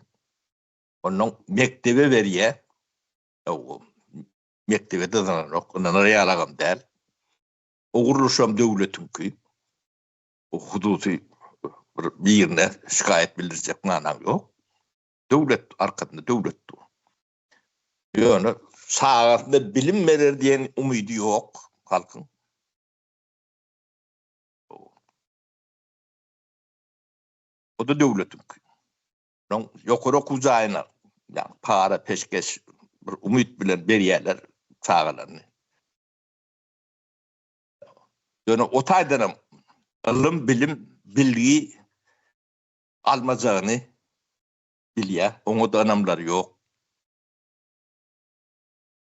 Onnoň mekdebe berýä. Mekdebe-de ynananok, ynanar ýalagam däl. O gurluşam döwletiňki. O hususy bir birine şikaýat bildirjek manaň ýok. Döwlet arkasynda döwlet dur. Ýöne çagasyna bilim berer diýen umydy ýok halkyň. O-da döwletiňki. Onuň ýokary okuw jaýyna ýagny para, peşgeş bir umyt bilen berýärler çagalaryny. Ýöne o taýdanam ylym, bilim, bilgi almajagyny bilýär. Oňa-da ynamlary ýok.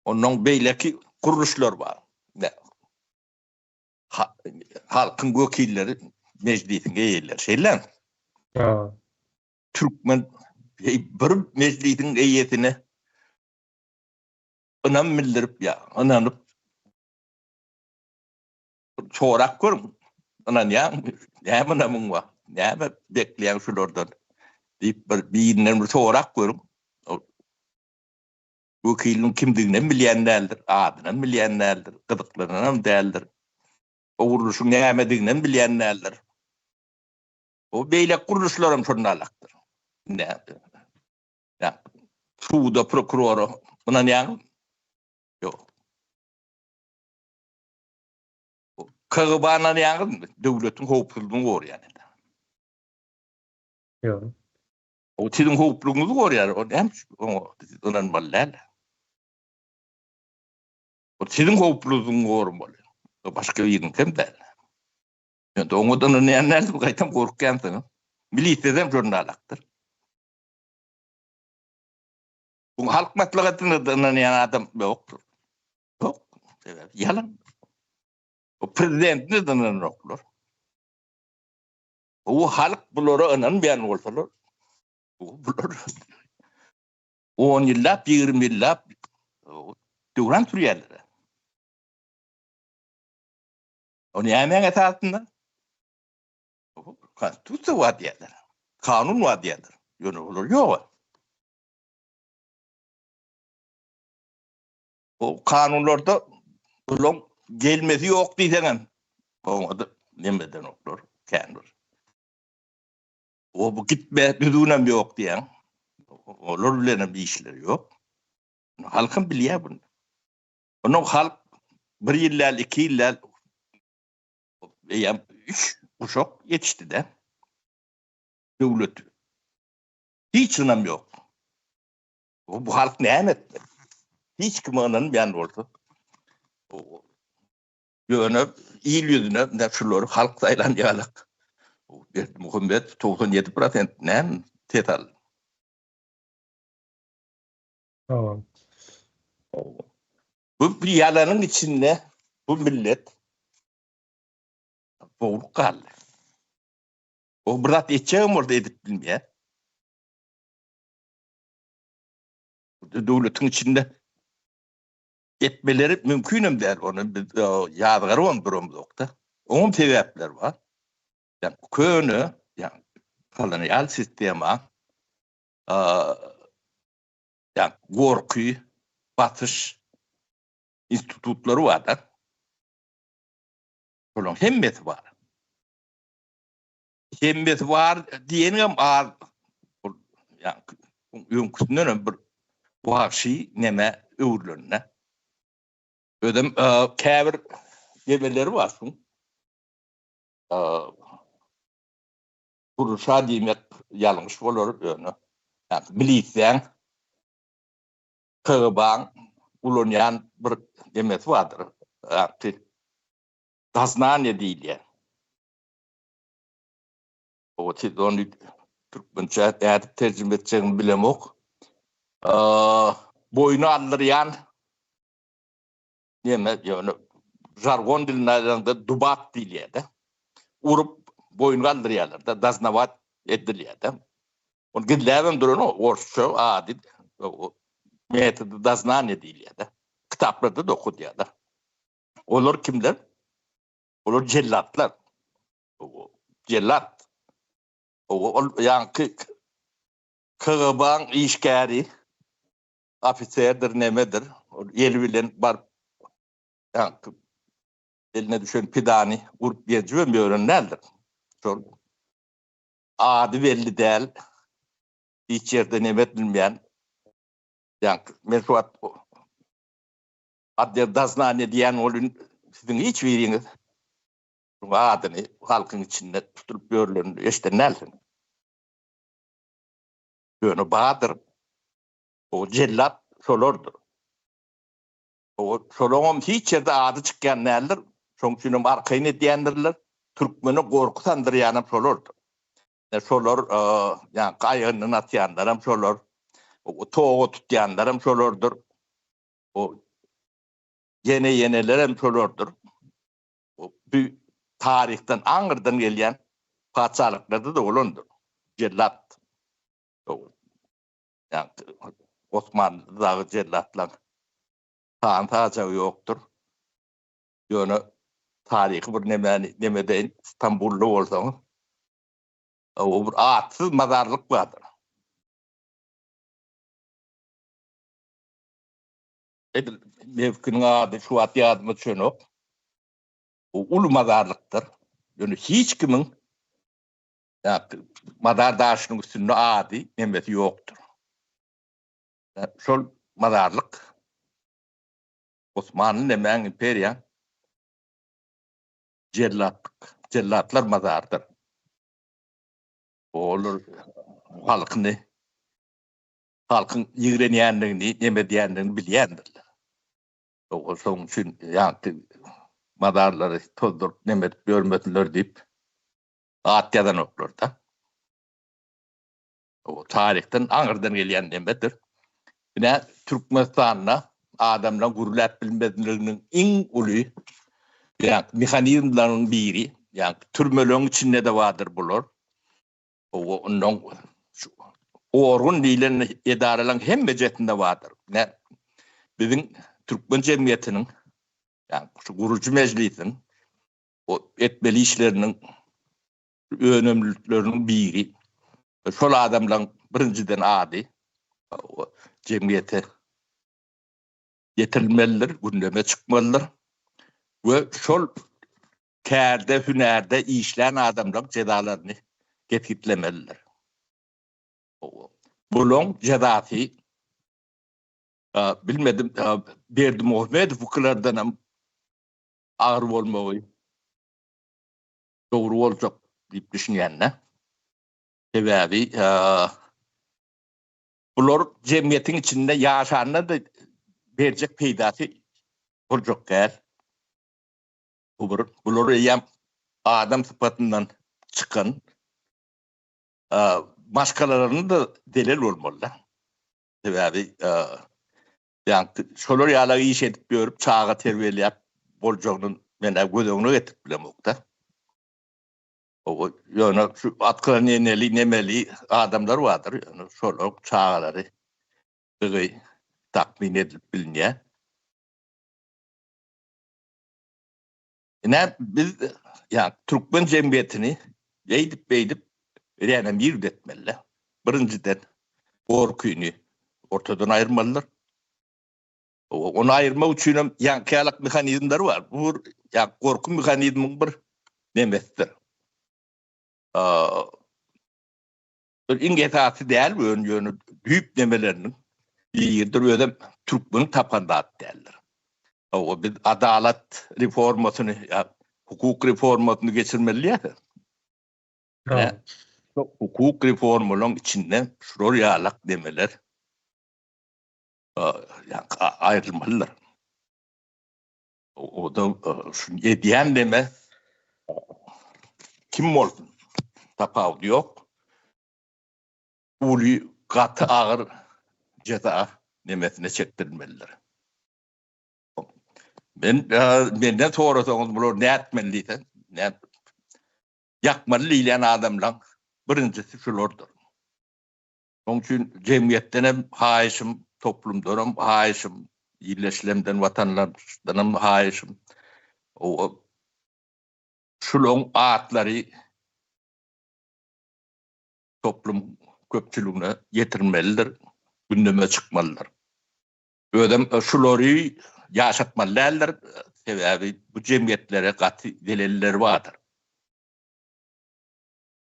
Onnoň beýleki gurluşlar bar. Halkyň wekilleri mejlisiň eýeleri şeýlemi? Ha. Türkmen bir mejlisiň eýesine ynam bildirip ýa ynanyp sorap görüň. Ynanýaňmy? Näme ynamyň bar? Näme bekleýäň şulardan? diýip bir birinden bir sorap görüň. Wekiliniň kimdiginem bilýän däldir, adynam bilýän däldir, gyzyklananam däldir. O gurluşyň nämediginem bilýän däldir. O beýleki gurluşlaram şonalakdyr. Nä? Suda, prokurora ynanýaňyzmy? Ýok. KGB ynanýaňyzmy? Döwletiň howpsuzlygyny goraýan. Ýok. O siziň howplugyňyzy gorýar, o näme üçin oňa ynanmaly däl? O siziň howplulygyňyzy goramaly. O başga biriniňkem däl. Ýöne oňa da ynanýan däl, gaýtam gorkýansyň. Milisiýada hem žurnalakdyr. Bu halk maslahatyna da ynanýan adam ýokdur. Ýok. Sebäbi ýalan. O prezidentine de ynanoklar. O halk bulara ynanmaýan bolsalar, bular 10 ýyllap, 20 ýyllap döwran sürýärler. O nämäň esasynda? Konstitusiýa bar diýýärler. Kanun bar diýýärler. Ýöne olar ýok. O kanunlarda olaň gelmesi ýok diýseňem, oňa-da neme edenoklar kän bir. O bu gitme düzgünem ýok diýýäň. Olar bilenem işleri ýok. Halkam bilýär bunu. Onuň halk bir ýyl däl, iki ýyl däl, eýýäm üç guşak ýetişdi-de. Döwlet hiç ynam ýok. Bu halk näme etmeli? Hiç kime ynanmaýan bolsa, ýöne il ýüzüne ine şulary halk saýlan ýalak. Berdimuhamedow 97 prosent näme ses aldy? Tamam. Bu ýalanyň içinde bu millet boglup galdy. O bir zat etjegem bolsa edip bilmeýär. Döwletiň içinde etmeleri mümkinem däl. Ony biz ýazgarybam duramzok-da. Oňam sebäpleri bar. Ýa köne, ýa kolonial sistema ýa gorky, basyş institutlary bar-da. Şolaryň hemmesi bar. Hemmesi bar diýeniňem az. Ol ýa öňküsinden hem bir wagşy neme öwrülende. Özem käbir nemeleri bar şuň. Gurluşa diýmek ýalňyş bolar ýöne. Milisiýaň KGB-iň ulanýan bir nemesi bardyr. Doznaniýe diýilýär. O siz ony türkmençe nädip terjime etjegimi bilemok. Boýun aldyrýan neme ýöne žargon dilinde aýdanda dubak diýilýär-de. Urup boýun galdyrýarlar-da, doznawat edilýär-de. Ony gizläbem duranok, orsça ady metody doznaniýa diýilýär-de. Kitaplarda-da okadýarlar. Olar kimler? Olar jellatlar. Jellat. Ol ýaňky KGB-iň işgäri, ofiserdir, nemedir. Ol eli bilen baryp ýaňky eline düşen pidany urup ýenjibem ýören däldir. Şol ady belli däl, hiç ýerde neme edilmeýän ýaňky men şu wagt Otdel doznaniýa diýýän welin siziň hiç biriňiz şuň adyny halkyň içinde tutulyp ýörlenini eşiden dälsiňiz. Ýöne bardyr. O jellat şolardyr. O şolaňam hiç ýerde ady çykýan däldir. Şoň üçinem arkaýyn edýändirler. Türkmene gorky sandyrýanam şolardyr. Şolar ýaňky aýagyndan atýanlaram şolar. Toga tutýanlaram şolardyr. O ýene-ýenelerem şolardyr. Bu taryhdan aňyrdan gelýän patyşalyklarda-da bolandyr. Jellat. Ýagny Osmanly dagy jellatlaň sany-sajagy ýokdur. Ýöne taryhy bir nemäni neme edeýin, Stambulda bolsaňyz, o bir atsyz mazarlyk bardyr. Edil mevkiniň ady şu wagt ýadyma düşenok. Bu uly mazarlykdyr. Ýöne hiç kimiň mazar daşynyň üstünde ady, nemesi ýokdur. Şol mazarlyk Osmanly nemäň imperiýaň jellatlyk, jellatlar mazarydyr. Olar halkyny halkyň ýigrenýändigini, neme edýändigini bilýändirler. Şonuň üçin ýaňky mazarlary tozduryp neme edip ýörmesinler diýip at ýazanoklar-da. O taryhdan aňyrdan gelýän nemedir. Ine Türkmenistanda adamlaryň gürläp bilmezliginiň iň uly ýaňky mehanizmleriniň biri, ýaňky türmeleriň içinde-de bardyr bular. O ondan şu orgun diýlen edaralaryň hemmejesinde bardyr. Ine biziň türkmen jemgyýetiniň ýagny şu gurujy mejlisiň o etmeli işleriniň önümlilikleriniň biri şol adamlaryň birinjiden ady jemgyýete ýetirilmelidir, gündeme çykmalydyr we şol kärde, hünärde işlän adamlaryň jezalaryny kesgitlemelidir. Bulaň jezasy bilmedim Berdimuhamedowkylardanam agyr bolmagy dogry boljak diýip düşünýän-de. Sebäbi bular jemgyýetiň içinde ýaşanda-da berjek peýdasy boljak däl. Bu bir, bular eýýäm adam sypatyndan çykan maşgalalaryna-da zelel bolmaly-da. Sebäbi ýaňky şolar ýaly iş edip ýörüp çaga terbiýeläp boljagyny men-ä göz öňüne getirip bilemok-da. Ýöne şu atkylan eneli, nemeli adamlar bardyr, ýöne şolar çagalary dygy takmyn edilip bilinýär. Ine biz ýa türkmen jemgyýetini eýdip-beýdip reanimir etmeli. Birinjiden gorkyny ortadan aýyrmalydyr. Ony aýyrmak üçin hem ýaňky ýalak mehanizmler bar. Bu bir ýa gorky mehanizmiň bir nemesidir. Bir iň esasy däl bu ýöne düýp nemeleriniň biridir. Özem türkmeniň tapan zat däldir. Hawa biz adalat reformasyny ýa hukuk reformasyny geçirmeli diýýäs. Hukuk reformalaryň içinde şular ýalak nemeler aýrylmalydyr. O-da şu edýän neme kim bolsun tapawudy ýok. Uly gaty agyr jeza nemesine çekdirilmelidir. Men menden sorasaňyz bular nätmeli diýse, ýakmaly diýilýän adamlaň birinjisi şulardyr. Şonuň üçin jemgyýetden hem haýyşym, toplumdan hem haýyşym, ildeşlerimden, watandaşlardan hem haýyşym, şularyň atlary toplum köpçüligine ýetirilmelidir, gündeme çykmalydyr. Özem şulary ýaşatmaly däldir, sebäbi bu jemgyýetlere gaty zelelleri bardyr.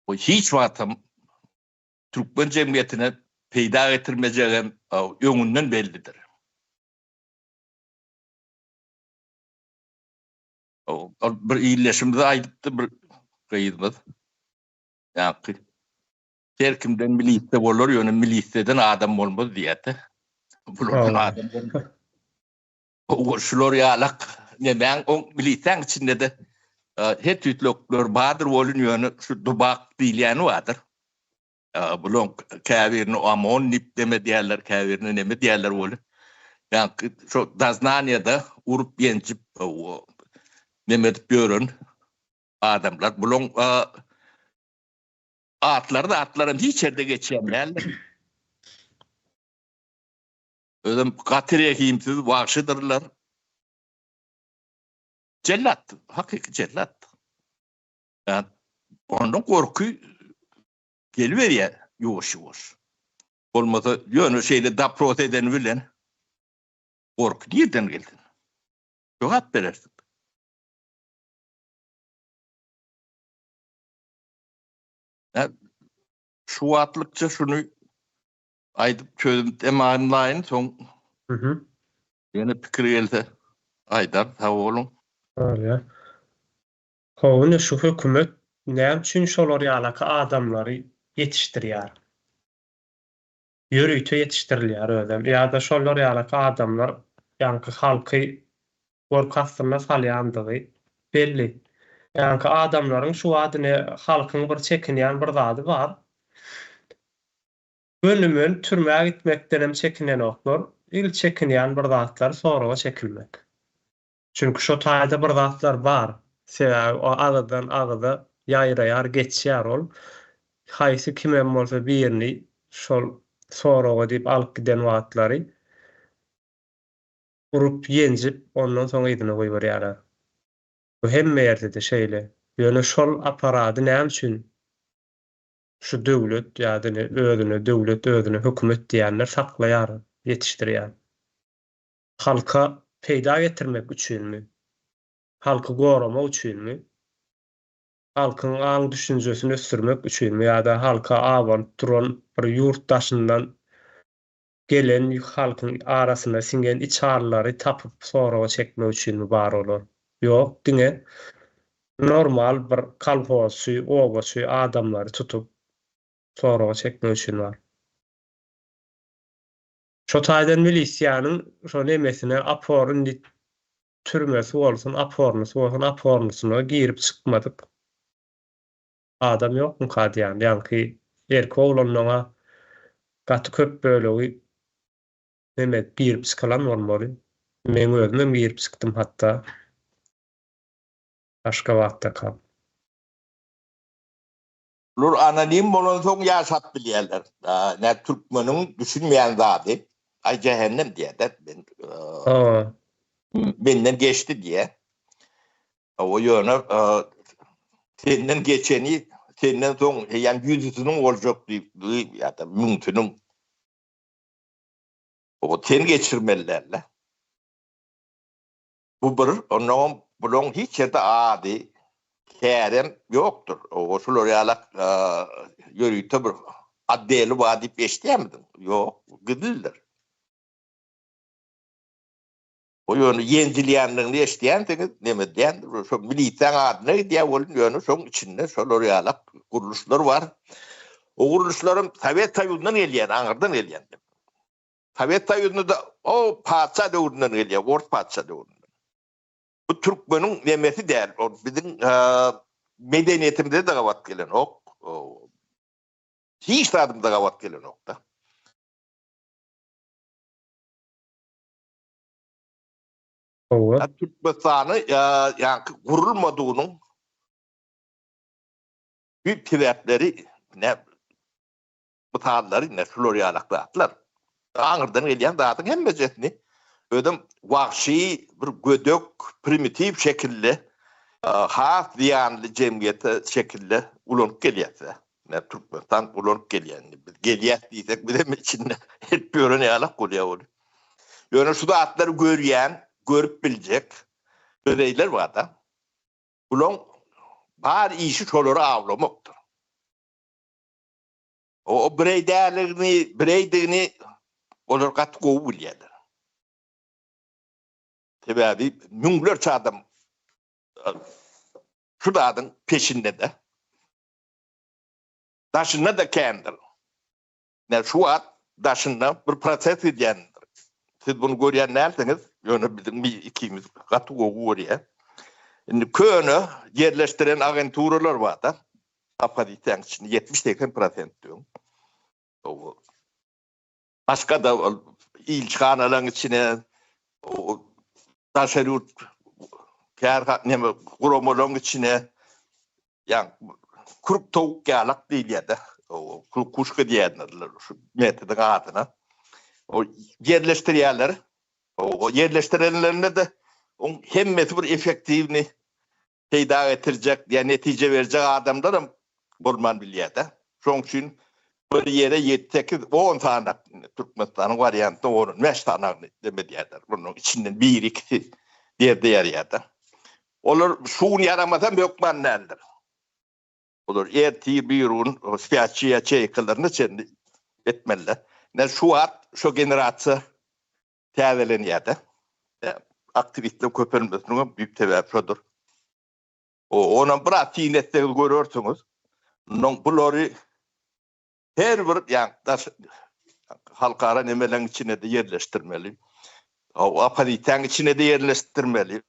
Bu hiç wagtam türkmen jemgyýetine peýda getirmejegem öňünden bellidir. Ol bir ildeşimiz aýdypdy bir gyzymyz. Ýaňky her kimden milisde bolar, ýöne milisdeden adam bolmaz diýýärdi. Bulardan adam bolmaz. O şular ýalak nemäň o milisäň içinde-de her tüýtlükler bardyr welin ýöne şu dubak diýilýäni bardyr. Bulaň käbirini OMON diýip neme diýýärler, käbirini neme diýýärler welin. Ýaňky şo doznaniýada urup ýenjip neme edip ýören adamlar. Bulaň atlary zatlaram hiç ýerde geçýän däldir. Özem gaty rehimsiz wagşydyrlar. Jellat, hakyky jellat. Ýa ondan gorky geliberýär ýuwaş-ýuwaş. Bolmasa ýöne şeýle dopros edeni bilen gorky nirden gelsin? Jogap berersiň. Ýa şu wagtlykça şuny Aýdyp çözüp tamamlaýyn soň ýene pikir gelse aýdar sag boluň. Bolýar. How ine şu hökümet näme üçin şolar ýalaky adamlary ýetişdirýär? Ýörite ýetişdirilýär özem. Ýa-da şolar ýalaky adamlar ýaňky halky. Gorky astynda salýandygy belli. Ýaňky adamlaryň şu wagt ine halkyň bir çekinýän bir zady bar. Gönümel türmä gitmekdenem çekinenoklar. Il çekinýän bir zatlary soraga çekilmek. Çünki şo taýda bir zatlar bar. Sebäbi o agyzdan agyza ýaýraýar geçýär ol. Haýsy kimem bolsa birini şol soraga diýip alyp giden wagtlary urup ýenjip ondan soň yzyna goýberýärler. Bu hemme ýerde-de şeýle. Ýöne şol apparady näme üçin şu döwlet ýa-da ine özüne döwlet özüne hökümet diýýänler saklaýar, ýetişdirýär? Halka peýda getirmek üçinmi? Halky goramak üçinmi? Halkyň aň-düşünjesini ösdürmek üçinmi ýa-da halka abanyp duran bir ýurt daşyndan gelen halkyň arasyna siňen içalylary tapyp soraga çekmek üçinmi bar olar? Ýok, diňe normal bir kolhozçy, obaçy adamlary tutup soraga çekmek üçin bar. Şo taýdan milisiýanyň şo nemesine opor indi türmesi bolsun, opornysy bolsun, opornysyna girip çykmadyk adam ýokmyka diýýän. Ýaňky erki oglanlaňa gaty köp bölegi neme girip çykylan bolmaly. Meň özümem girip çykdym hatda. Aşgabatdakam. Bular anonim bolansoň ýaşap bilýärler. Nä türkmeniň düşünmeýän zady, aý jähennem diýýär-de, men menden geçdi diýýär. O ýöne senden geçeni senden soň heýem ýüzüsiniň boljak diýip ýa-da müňsüniň. O sen geçirmeli däl-de. Bu bir, onnoňam bulaň hiç ýerde ady, kärem ýokdur. O şular ýalak ýörite bir otdeli bar diýip eşidýärmidiň? Ýok, gizlidir. O ýöne ýenjilýändigini eşidýänsiňiz, neme edýändir, şo milisiýaň adyna gidýär welin, ýöne şoň içinde şolar ýalak gurluşlar bar. O gurluşlaram Sowet Soýuzyndan gelýän, aňyrdan gelýän. Sowet Soýuzynda-da o patyşa döwründen gelýär, ors patyşa döwründen. Bu türkmeniň nemesi däl, ol biziň medeniýetimize-de gabat gelenok. Hiç zadymyza gabat gelenok-da. Hawa. Türkmenistany ýaňky gurulmadygynyň düýp sebäpleri näme? Mysallary ine şular ýalak zatlar. Aňyrdan gelýän zadyň hemmejesini özem wagşy bir gödek primitiw şekilde has zyýanly jemgyýete şekilde ulanyp gelýäs-dä. Ine Türkmenistan ulanyp gelýär indi. Biz gelýäs diýsek bizem içinde edip ýören ýalak bolýar ol. Ýöne şu zatlary görýän, görüp biljek özeýler bar-da. Bulaň bar işi şolary awlamakdyr. O bireý däldigini, bireýdigini olar gaty gowy bilýärler. Sebäbi müňlerçe adam şu zadyň peşinde-de. Daşynda-da kändir. Ine şu wagt daşynda bir proses gidýändir. Siz bunu görýän dälsiňiz, ýöne biziň bir ikimiz gaty gowy görýär. Indi köne ýerleşdiren agenturalar bar-da. Oppozisiýanyň içinde 70-80 prosent diýiň. Başga-da ol ilçihanalaryň içine daşary ýurt kärhana näme guramalaryň içine ýa kürk towuk ýalak diýilýär-de. Kukuşka diýýärler şu metodyň adyna. O ýerleşdirýärler. O ýerleşdirenlerinde-de oň hemmesi bir effektiwni peýda getirjek ýa netije berjek adamlaram bolman bilýär-de. Şonuň üçin bir ýere ýedi, sekiz, on sany Türkmenistanyň wariantynda on-on bäş sanagyny dem edýärler. Munuň içinden biri, ikisi derde ýaraýar-da. Olar şu gün ýaramasam hökman däldir. Olar ertir, birigün spýaçiý ýaçeýkalaryna çenli etmeliler. Ine şu wagt şo generasiýa täzelenýär-de. Aktiwistleriň köpelmesiniň hem düýp sebäbi şodur. Onam biraz syn etseňiz görersiňiz. Mundan bulary her bir ýa daş halkara nemeleň içine-de ýerleşdirmeli. Oppozisiýanyň içine-de ýerleşdirmeli.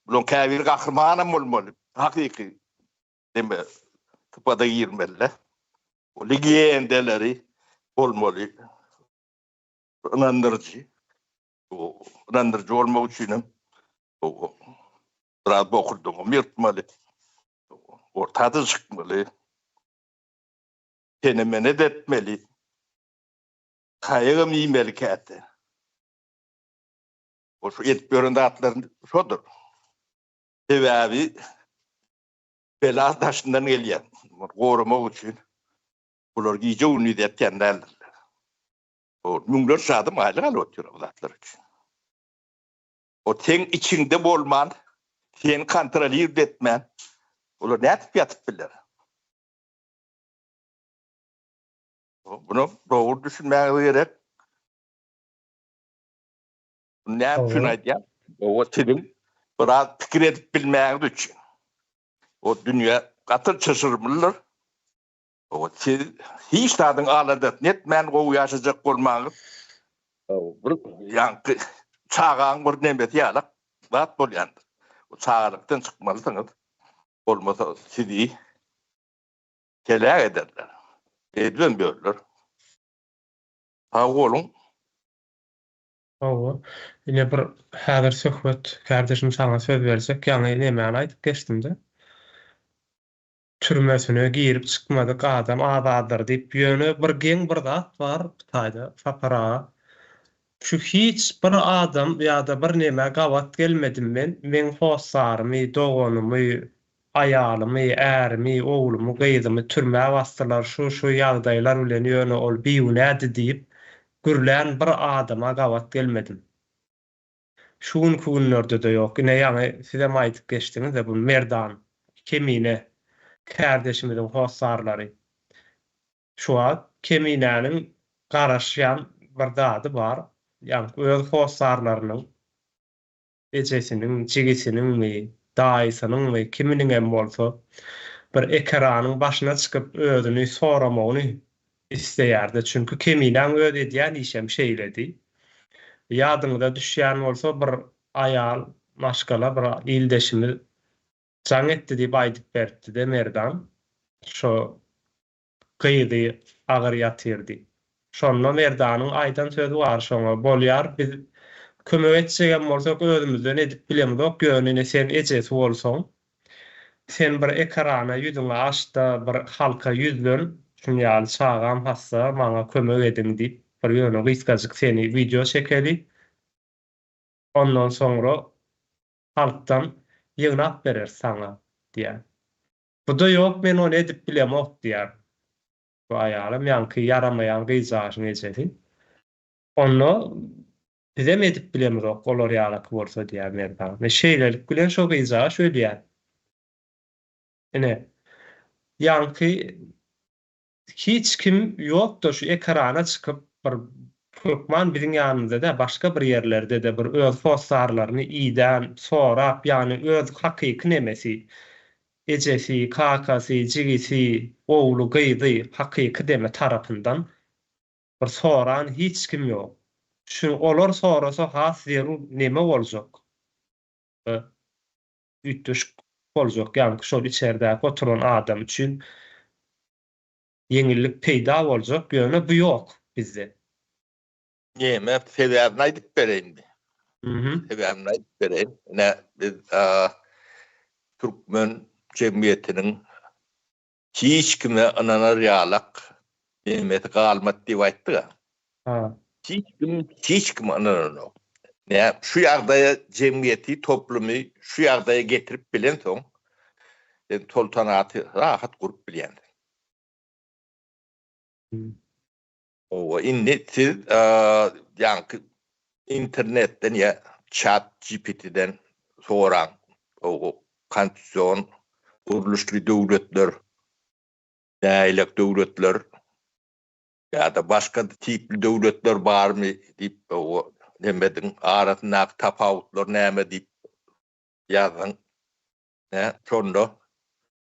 Bularyň käbiri gahrymanam bolmaly. Hakyky neme sypata girmeli-de. O legendeleri bolmaly. Ynandyryjy. Ynandyryjy bolmak üçinem biraz bokurdagyňam ýyrtmaly. Orta-da çykmaly. Sene-mene-de etmeli. Taýagam iýmeli käte. O şu edip ýören zatlary şodur. Sebäbi bela daşyndan gelýär. Goramak üçin bular gije-gündiz ýatýan däldirler. O müňlerçe adam aýlyk alyp otyr bu zatlar üçin. O seň içiňde bolman, seni kontrolird etmän, olar nädip ýatyp biler? Buna dogry düşünmäňiz gerek. Bunu näme üçin aýdýan? O siziň biraz pikir edip bilmäňiz üçin. O dünýä gaty çylşyrymlydyr. O siz hiç zadyň aladasyny etmän gowy ýaşajak bolmaňyz. Bir ýaňky çagaň bir nemesi ýalak zat bolýandyr. O çagalykdan çykmalysyňyz. Bolmasa sizi heläk ederler. Edibem ýörler. Sag boluň. Hawa. Ine bir häzir söhbet kärdeşim saňa söz berjek. Ýaňy nemäni aýdyp geçdimde. Türmesine girip çykmadyk adam az-azdyr diýip. Ýöne bir geň bir zat bar bu taýda Sapar aga. Şu hiç bir adam ýa-da bir nemä gabat gelmedim men. Meň hossarymy, doganymy, aýalymy, ärimi, oglumy, gyzymy türmä basdylar şu-şu ýagdaýlar bilen ýöne ol bigünädi diýip gürlän bir adama gabat gelmedim. Şu günki günlerde-de ýok. Ine ýaňy sizem aýdyp geçdiňiz-de bu Merdan Kemine kärdeşimiziň hossarlary. Şu wagt Keminäniň garaşýan bir zady bar, ýaňky öz hossarlarynyň ejesiniň, jigisiniňmi, daýysynyňmy, kiminiňem bolsa, bir ekranyň başyna çykyp özüni soramagyny isleýärdi. Çünki Keminäň öz edýän işem şeýledi. Ýadyňyza düşýän bolsa, bir aýal maşgala, bir ildeşimiz jaň etdi diýip aýdyp beripdi-de Merdan. Şo gyzy agyr ýatyr diýip. Şonda Merdanyň aýdan sözi bar şoňa, Bolýar, biz kömek etjegem bolsak özümizden edip bilemzok, ýöne ine sen ejesi bolsaň, sen bir ekrana ýüzüňi aç-da bir halka ýüzlen, şuny ýaly çagam hassa, maňa kömek ediň diýip, bir ýöne gysgajyk seni wideo çekeli, ondan soňra halkdan ýygnap bereris saňa diýýär. Bu-da ýok, men ony edip bilemok diýýär. Bu aýalam ýaňky ýaramaýan gyzjagaşyň ejesi. Onda bizem edip bilemizok olar ýalaky bolsa diýýär Merdan. We şeýlelik bilen şo gyzjagaş ölýär. Ine, ýaňky Hiç kim ýokda şu ekrana çykyp bir hökman biziň ýanymyzda däl başga bir ýerlerde-de bir öz hossarlaryny idän, sorap ýagny öz hakyky nemesi ejesi, kakasy, jigisi, ogly, gyzy hakyky deme tarapyndan bir soran hiç kim ýok. Şu olar sorasa has zerur neme boljak? Üýtgeşik boljak ýaňky şol içerdäki oturan adam üçin ýeňillik peýda boljak, ýöne bu ýok bizde. Neme, sebäbini aýdyp bereýinmi? Sebäbini aýdyp bereýin. Ine, biz türkmen jemgyýetiniň hiç kime ynanar ýalak nemesi galmady diýip aýtdyk-a. Hiç kim hiç kime ynananok. Nä, şu ýagdaýa jemgyýeti, toplumy şu ýagdaýa getirip bilensoň, sen soltanaty rahat gurup bilýänsiň. Hawa, indi siz ýaňky internetden ýa chat GPT-den soraň, hawa, konstitusion gurluşly döwletler, nähilek döwletler ýa-da başga tipli döwletler barmy diýip, hawa, neme ediň, arasyndaky tapawutlar näme diýip ýazyň. Hä, şonda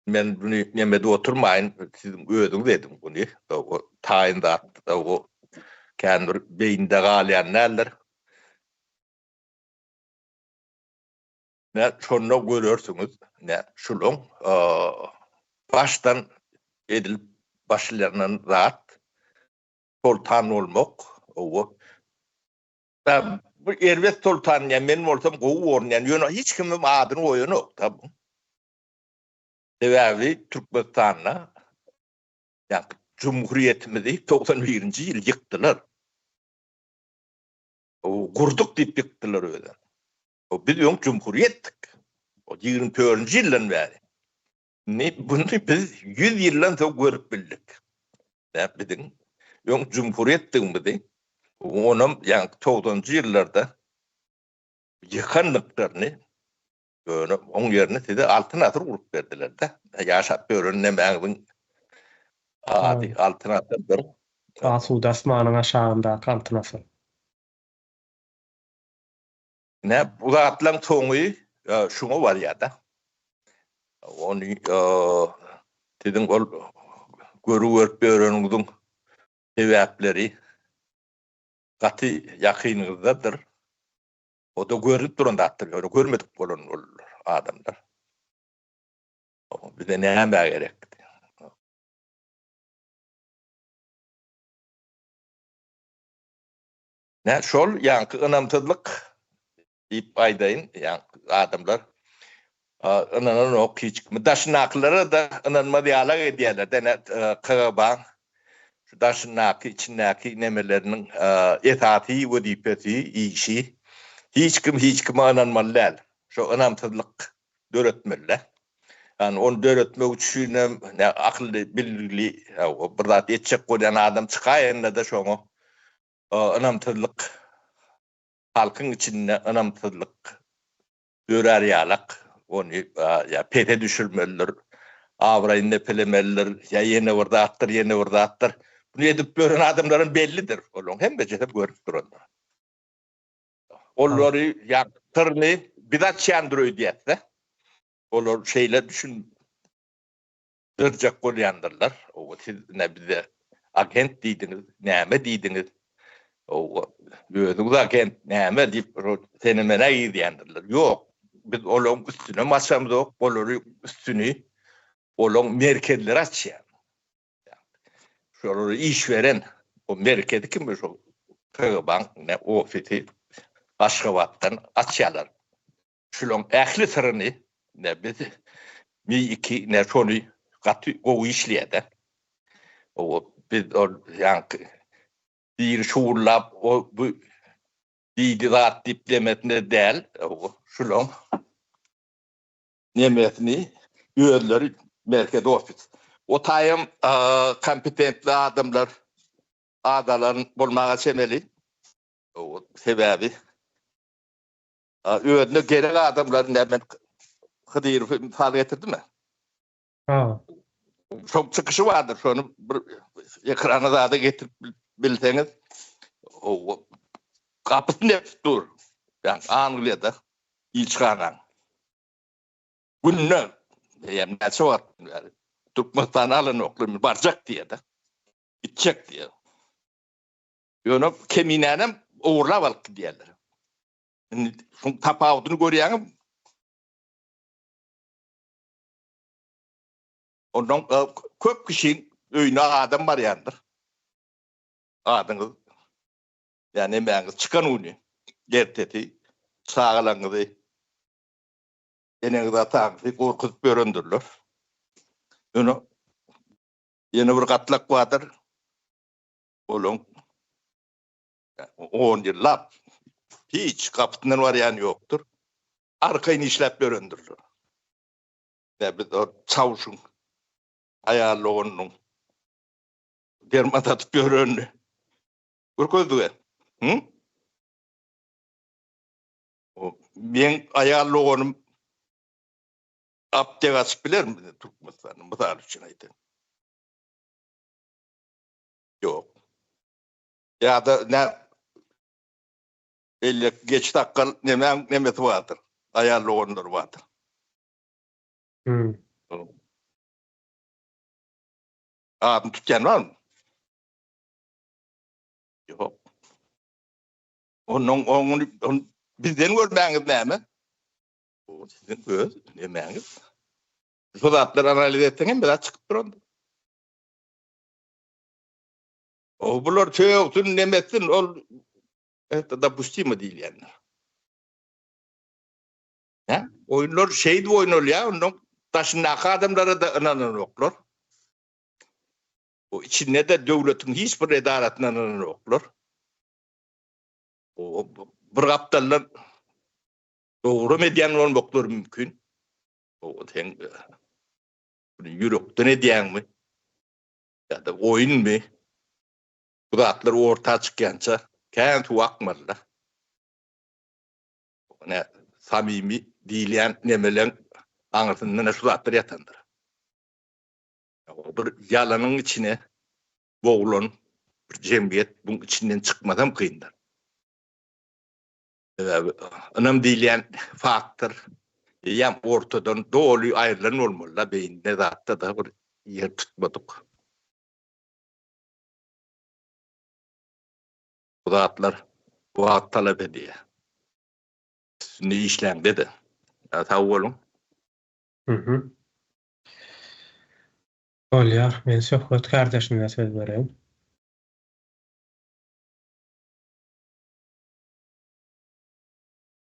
Men muny neme edip oturmaýyn, siziň özüňiz ediň muny. O taýyn zat, o kän bir beýnide galýan däldir. Nä şonda görersiňiz, nä şulaň başdan edilip başlanan zat soltan bolmak, owa. Bu erbet soltan diýen men bolsam gowy görünýän, ýöne hiç kimem adyny goýanok-da bu. Sebäbi Türkmenistanda ýa jumhuriýetimizi 91-nji ýyl ýykdylar. Gurduk diýip ýykdylar özem. Biz öň jumhuriýetdik. O 24-nji ýyldan bäri. Indi buny biz 100 ýyldan soň görüp bildik. Ýa biziň öň jumhuriýetdigimizi, onam ýaňky 90-njy ýyllarda ýykandyklaryny, ýöne oň ýerine size Altyn asyr gurup berdiler-de. Ýaşap ýören nemäňiziň ady Altyn asyrdyr. Asuda asmanyň aşagyndaky Altyn asyr. Ine, bu zatlaryň soňy şuňa barýar-da. Ony siziň ol görüp ýöreniňiziň sebäpleri gaty ýakynyňyzdadyr. O-da görnüp duran zatdyr, ýöne görmedik bolan ol adamlar. Bize näme gerek? Nä şol ýaňky ynamsyzlyk diýip aýdaýyn, ýaňky adamlar ynananok hiç kime. Daşyndakylara-da ynanmaz ýalak edýärler-de, nä KGB-iň şu daşyndaky, içindäki nemeleriniň esasy wezipesi, işi hiç kim hiç kime ynanmaly däl. Şo ynamsyzlyk döretmeli-dä. Ýagny ony döretmek üçinem nä akylly, biligli bir zat etjek bolýan adam çykaýanda-da şoňa ynamsyzlyk halkyň içinde ynamsyzlyk dörär ýalak ony ýa pese düşürmelidir, abraýyny depelemelidir, ýa ýene bir zatdyr, ýene bir zatdyr. Muny edip ýören adamlaram bellidir. Olaryň hemmejesem görüp durandyr. Olary ýa syryny biz açýandyr öýdýäs-de. Olar şeýle düşün dyrjak bolýandyrlar. Owa siz ine bize agent diýdiňiz, näme diýdiňiz? Owa özüňiz agent näme diýip sene-mene girýändirler. Ýok, biz olaryň üstünem açamzok, olary üstüni olaryň merkezleri açýar. Şolara iş beren o merkezi kim şol KGB-nyň ne ofisi Aşgabatdan açýarlar. Şulaň ähli syryny ne biz Mi 2 ne şony gaty gowy işleýärde. O biz ol ýaňky biri şugullap o bu diýdi zat diýip demesine däl. O şulaň nemesini özleri merkez ofis. O taýam kompetentli adamlar adalan bolmaga çemeli. O sebäbi Özüne gerek adamlary näme men Hydyrowy mysal getirdim-ä. Ha. Şoň çykyşy bardyr, şony bir ekrana zada getirip bilseňiz, o gapysyny epip dur. Ýagny Angliýada ilçihanaň. Günde eýýäm näçe wagt bäri Türkmenistana alanoklar, barjak diýýär-de. Gitjek diýýär. Ýöne keminänem ogurlap alyp gidýärler. Indi şuň tapawudyny görýäňmi? Ondan e, köp kişiň öýüne adam barýandyr. Adyňyz ýa nemäňiz çykan güni ertesi çagalaryňyzy eneňizi ataňyzy gorkuzyp ýörendirler. Ýöne ýene bir gatlak bardyr. Olaň on ýyllap hiç gapysyndan barýan ýokdur. Arkaýyn işläp ýörendirler. Ýa biz o çawuşyň aýal doganynyň derman satyp ýörenini görkezdik. Hı? O meň aýal doganym apteka açyp bilermi Türkmenistanda mysal üçin aýdaýyn. Ýok. Ýa-da nä elle geç sakgal nemäň nemesi bardyr. Aýal doganlary bardyr. Hmm. Adyny tutýan barmy? Ýok. Ondan oňuny on, bizden görmäňiz näme? Bu siziň öz nemäňiz. Şu zatlary analiz etseň hem biraz çykyp durandyr. O bular sögsün, nemetsin, ol это допустимо diýilýändir. Hä? Oýunlar şeýdip oýnalýar, ondan daşyndaky adamlara-da ynananoklar. O içinde-de döwletiň hiç bir edarasyna ynananoklar. O bir gapdaldan dogram edýän bolmaklary mümkin. O sen bunu ýürekden edýäňmi? Ýa-da oýunmy? Bu zatlar orta çykýança kän suw akmaly-da. Ine, samimi diýilýän nemeleň aňyrsynda ine şu zatlar ýatandyr. Bir ýalanyň içine boglan bir jemgyýet buň içinden çykmasam kyndyr. Sebäbi ynam diýilýän faktor eýýäm ortadan doly aýrylan bolmaly-da, beýnide zatda-da bir ýer tutmadyk. Bu zatlar wagt talap edýär. Üstünde işläňde-de. Sag boluň. Bolýar. Men Söhbet kardeşime söz bereýin.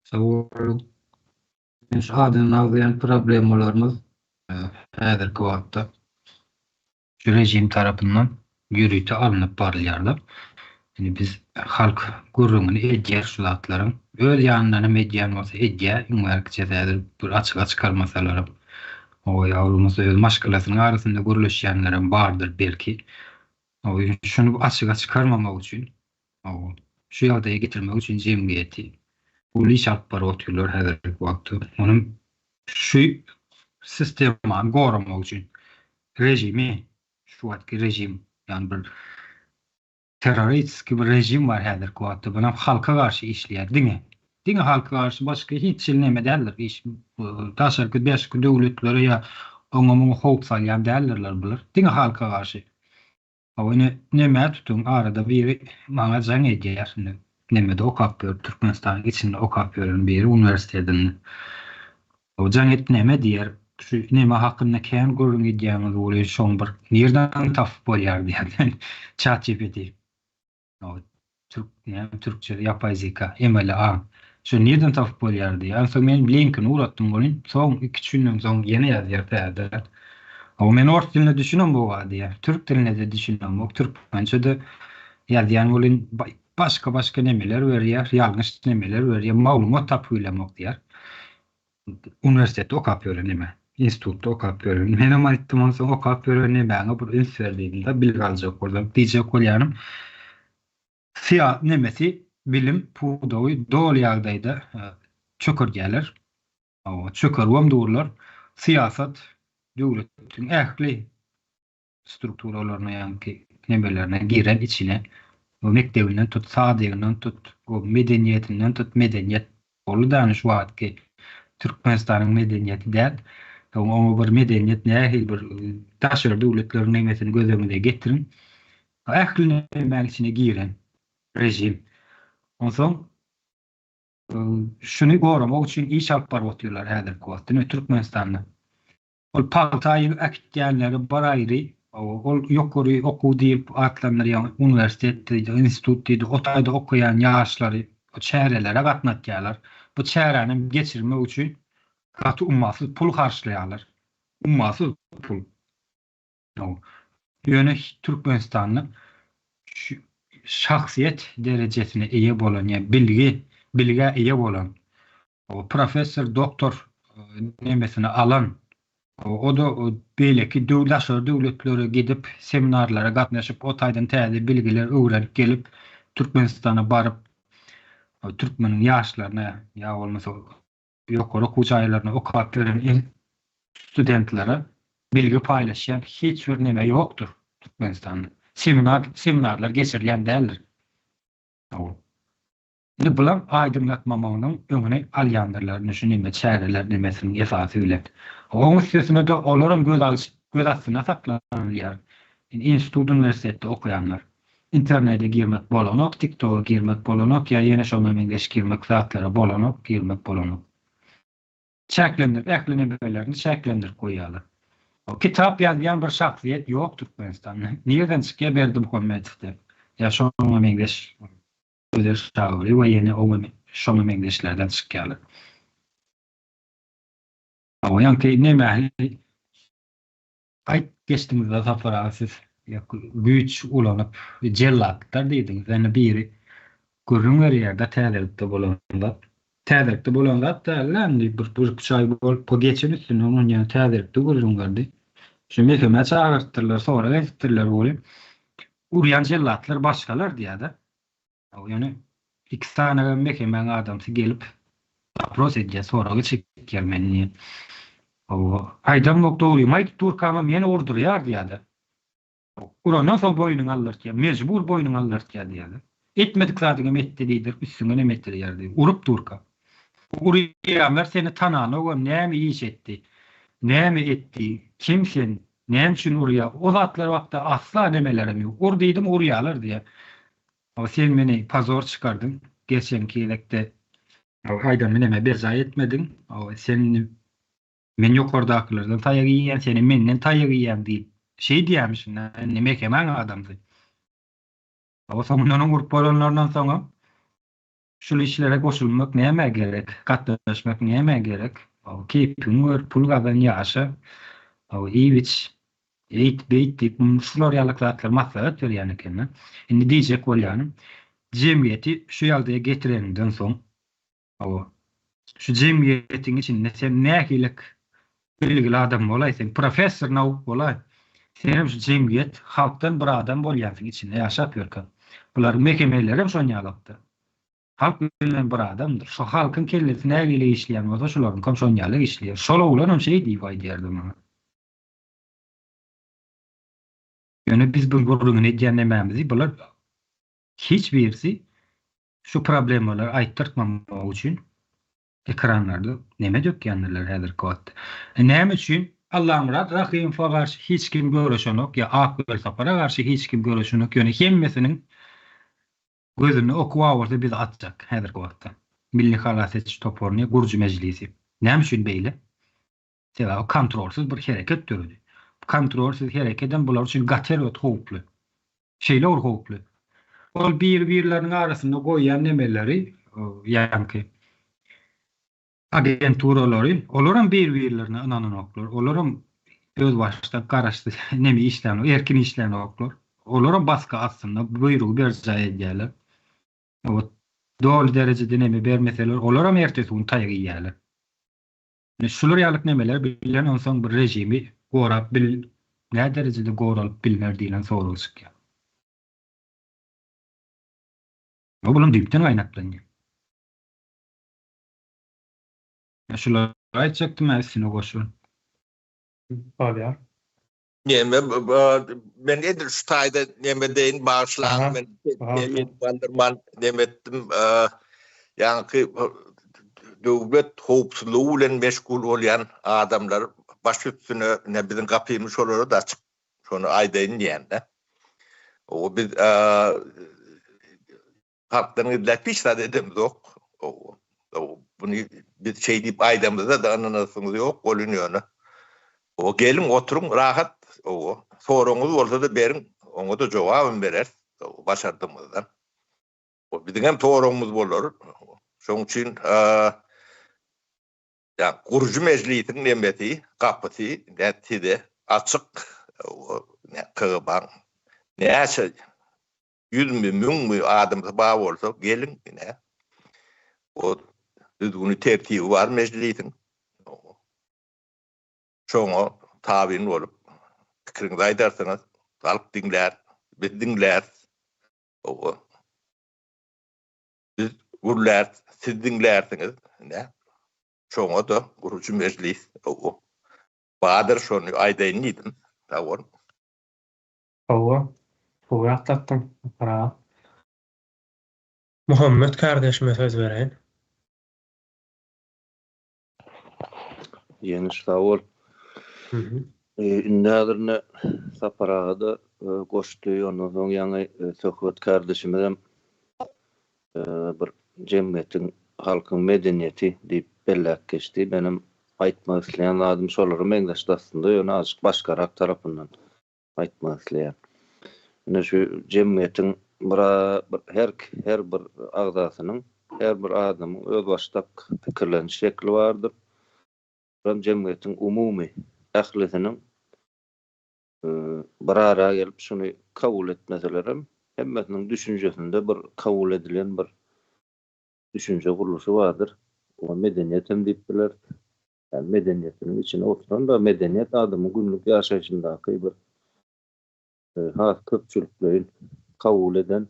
Sag boluň. Men şu adyny agzaýan problemalarymyz häzirki wagtda şu rejim tarapyndan ýörite alnyp barylýar-da. Indi biz halk gürrüňini edýär şu zatlaryň. Öz ýanyndan hem edýän bolsa edýär, iň bärkiçesi häzir bir açyga çykarmasalaram. Hawa, ýa bolmasa öz maşgalasynyň arasynda gürleşýänlerem bardyr belki. Hawa, şuny açyga çykarmamak üçin, hawa, şu ýagdaýa getirmek üçin jemgyýeti uly iş alyp baryp otyrlar häzirki wagtda. Onuň şu sistemany goramak üçin režimi, şu wagtky režim, ýagny bir terroristiski bir režim bar häzirki wagtda. Bunam halka garşy işleýär diňe. Diňe halka garşy başga hiç hili neme däldir. Iş daşarky beşki döwletlere ýa oňa muňa howp salýan däldirler bular. Diňe halka garşy. Hawa ine nemä tutuň arada biri maňa jaň edýär indi nemede okap ýör Türkmenistanyň içinde okap ýören biri uniwersitetinde. Hawa jaň edip neme diýer şu neme hakynda kän gürrüň edýäňiz welin şoň bir nirden tapyp bolýar diýer chat gpt. Türk näme türkçe ýapaý zeka, emeli aň. Şony nirden tapyp bolýar diýýär. Onsoň men linkini ugratdym welin, soň iki-üç günden soň ýene ýazýar täzeden. Hawa men ors diline düşünemok-a diýýär. Türk diline-de düşünemok, türkmençe-de ýazýan welin başga-başga nemeler berýär, ýalňyş nemeler berýär, maglumat tapyp bilemok diýýär. Uniwersitetde okap ýören neme, institutda okap ýören. Menem aýtdym onsoň okap ýören nemäňe bir üns ber diýdim-de, bilgi aljak bolsaň. Diýjek bolýanym, syýa nemesi, bilim pudagy doly ýagdaýda çökerdýärler. Hawa, çökeribem durlar. Syýasat döwletiň ähli strukturalaryna ýaňky nemelerine giren içine o mekdebinden tut sadygyndan tut o medeniýetinden tut medeniýet boldy dany şu wagtky Türkmenistanyň medeniýeti däl oňa bir medeniýet nähili bir daşary döwletleriň nemesini göz öňüne getiriň ähli nemäň içine giren rejim onsoň şuny goramak üçin iş alyp baryp otyrlar häzirki wagtda ine Türkmenistanda Ol pagta ýygyp äkitýänleri bir aýry, ol ýokary okuw diýip atlandyrýan uniwersitet diýdi, institut diýdi, o taýda okaýan ýaşlary çärelere gatnatýarlar. Bu çäräni geçirmek üçin gaty ummasyz pul harçlaýarlar. Ummasyz pul. Ýöne Türkmenistanda şu şahsyýet derejesine eýe bolan ýa bilgi, bilgä eýe bolan professor, doktor nemesini alan, o-da beýleki daşary döwletlere gidip seminarlara gatnaşyp, o taýdan täze bilgiler öwrenip gelip, Türkmenistana baryp, türkmeniň ýaşlaryna ýa bolmasa ýokary okuw jaýlarynda okap ýören studentlere bilgi paýlaşýan hiç bir neme ýokdur Türkmenistanda. Seminar, seminarlar geçirilýän däldir. Indi bulaň aýdyňlatmamagynyň öňüni alýandyrlar indi şu neme çäreler nemesiniň esasy bilen. Oň üstesine-de olaram göz alyş göz astynda saklanylýar. Indi institut uniwersitetde okaýanlar. Internede girmek bolanok, tiktoga girmek bolanok ýa ýene şoňa meňzeş girmek zatlara bolanok, girmek bolanok. Çäklendirip, ähli nemelerini çäklendirip goýýarlar. Kitap ýazýan bir şahsyýet ýok Türkmenistanda. Nireden çykýar Berdimuhamedow diýip. Ýa şoňa meňzeş Gözel Şaguly we ýene oňa şoňa meňzeşlerden çykýarlar. Hawa ýaňky nemäni aýt geçdiňizde Sapar aga siz güýç ulanyp jellatlar diýdiňiz. Ýöne biri gürrüň berýärde täzelikde bolan zat. Täzelikde bolan zat dälde indi bir bir üç aý bolup geçen üstünden ony ýöne täzelikde gürrüň berdi. Şu mekeme çagyrtdyrlar sorag edipdirler welin urýan jellatlar başgalar diýýärde. Ýöne iki sany mekemäň adamsy gelip dopros edýär, soraga çekýär meni diýýär. Hawa, aýdamok dogrymy aýdyp durkamam ýene urdurýar diýýär-de. Urandan soň boýnuňy aldyrtýar, mejbur boýnuňy aldyrtýar diýýär-de. Etmedik zadyňam etdi diýdirip üstüňe neme etdirýär diýip, urup durka. Urýanlar seni tananogam näme iş etdi, näme etdi, kim sen, näme üçin urýar, o zatlar hakda asla nemelerem ýok. Ur diýdim urýarlar diýýär. Hawa sen meni pozor çykardyň geçenki gezekde aýdanymy neme berjaý etmediň hawa sen indi men ýokardakylardan taýak iýýän senem menden taýak iýýäň diýip şeý diýýämişin indi mekemäň adamsy hawa soňundanam urup bolanlaryndan soňam şul işlere goşulmak nämä gerek gatnaşmak nämä gerek hawa keýpiňi gör pul gazan ýaşa hawa iýip iç Eýt, beýt diýip, şular ýalyk zatlar maslahat berýän ekenler. Indi diýjek bolýanym, jemgyýeti şu ýagdaýa getireniňden soň, hawa, şu jemgyýetiň içinde sen nähilik bilgili adam bolaý, sen professor nauk bolaý, senem şu jemgyýet, halkdan bir adam bolýansyň içinde ýaşap ýörkäň. Bularyň mekemelerem şon ýalykda. Halk bilen bir adamdyr. Şo halkyň kellesi nähili işleýän bolsa, şularyňkam şon ýaly işleýär. Şol oglanam şeý diýip aýdýardy maňa. Ýöne biz bu gürrüňini edýän nemämizi bular hiç birisi şu problemalary aýtdyrtmamak üçin ekranlarda neme dökýändirler häzirki wagtda. E näme üçin Allamyrat Rahymowa garşy hiç kim göreşenok ýa Ak Welsapara garşy hiç kim göreşenok ýöne hemmesiniň gözünde oky bar bolsa bizi atjak häzirki wagtda. Milli halas ediş toparyny gurujy mejlisi. Näme üçin beýle? Sebäbi kontrolsyz bir hereket döredi. Bu kontrolsyz herekedem bular üçin gaty erbet howply. Şeýle bir howply. Ol biri-birleriniň arasynda goýýan nemeleri, ýaňky agenturalary, olaram bir-birlerine ynananoklar. Olaram özbaşdak garaşsyz neme işlänok, erkin işlänoklar. Olaram basgy astynda buýrugy berjaý edýärler. Doly derejede neme bermeseler, olaram ertesi gün taýak iýýärler. Ine şular ýalyk nemeler bilen onsoň bir režimi gorap bil nä derejede goralyp bilner diýlen sorag çykýar. O bulam düýpden gaýnaklanýar. Şulary aýtjakdym mä üstüne goşup. Bolýar. Neme men edil şu taýda neme deýin bagyşlaň men galdyrman neme etdim ýaňky döwlet howpsuzlygy bilen meşgul bolýan adamlar baş üstüne ine biziň gapymyz şolara da açyk şony aýdaýyn diýende o biz Halkdan gizläp hiç zat edemzok. Buny biz şeý diýip aýdamyzda-da ynanasyňyz ýok welin ýöne. O geliň oturyň rahat o soragyňyz bolsa-da beriň oňa-da jogabam bereris başardygymyzdan. O biziň hem soragymyz bolar. Şonuň üçin ýa gurujy mejlisiň nemesi gapysy size açyk KGB-nyň näçe Ýüzmi, müňmi adamsy bar bolsa, geliň, ine. O düzgüni, tertibi bar mejlisiň. Şoňa tabyn bolup, pikiriňizi aýdarsyňyz, halk diňlär, biz diňläris. Owa. Biz gürläris, siz diňlärsiňiz, ine. Şoňa-da gurujy mejlis, owa. Bardyr, şony aýdaýyn diýdim. Sag boluň. Hawa, gowy ýatlatdyň, Sapar aga. Muhammet kardeşime söz bereýin. Ýeňiş sag bol. Indi häzir ine Sapar aga-da goşdy, ondan soň ýaňy Söhbet kardeşimizem bir jemgyýetiň, halkyň medeniýeti diýip belläp geçdi. Menem. aýtmak isleýän zadym şolara meňzeşdi aslynda, ýöne azjyk başgarak tarapyndan aýtmak isleýän. Ine şu jemgyýetiň bir her her bir agzasynyň, her bir adamyň özbaşdak pikirleniş şekli bardyr. Hem jemgyýetiň umumy ählisiniň bir ara gelip şuny kabul etmeselerem, hemmesiniň düşünjesinde bir kabul edilen bir düşünje gurluşy bardyr. Oňa medeniýet hem diýip bileris. Ýagny medeniýetiniň içine oturan-da medeniýet adamyň günlük ýaşaýşyndaky bir has köpçülikleýin kabul eden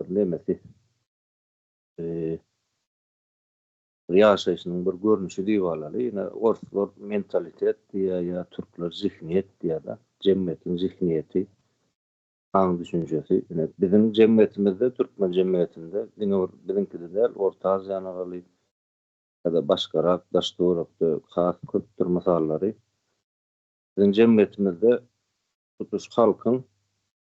bir nemesi, bir ýaşaýşynyň bir görnüşi diýip alaly. Ýene orslar mentalitet diýýär ýa türkler zihniýet diýýär-de, jemgyýetiň zihniýeti, aň-düşünjesi. Ine, biziň jemgyýetimizde, türkmen jemgyýetinde, diňe bir biziňkide däl, Orta Aziýany alaly, ýa-da başgarak daş-töwerekde has köpdür mysallary. Biziň jemgyýetimizde tutuş halkyň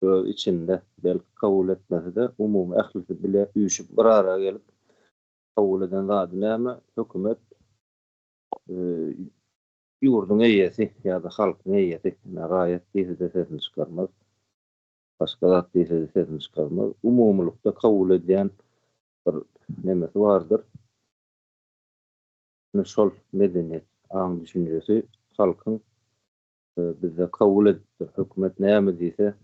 öz içinde, belki kabul etmese-de, umumy ählisi bile üýşüp bir ara gelip kabul eden zady näme? Hökümet ýurduň eýesi ýa-da halkyň eýesi, ine raýat diýse-de sesini çykarmaz, başga zat diýse-de sesini çykarmaz. Umumylykda kabul edýän bir nemesi bardyr. Ine şol medeniýet, aň-düşünjesi halkyň bizde kabul edipdir. Hökümet näme diýse,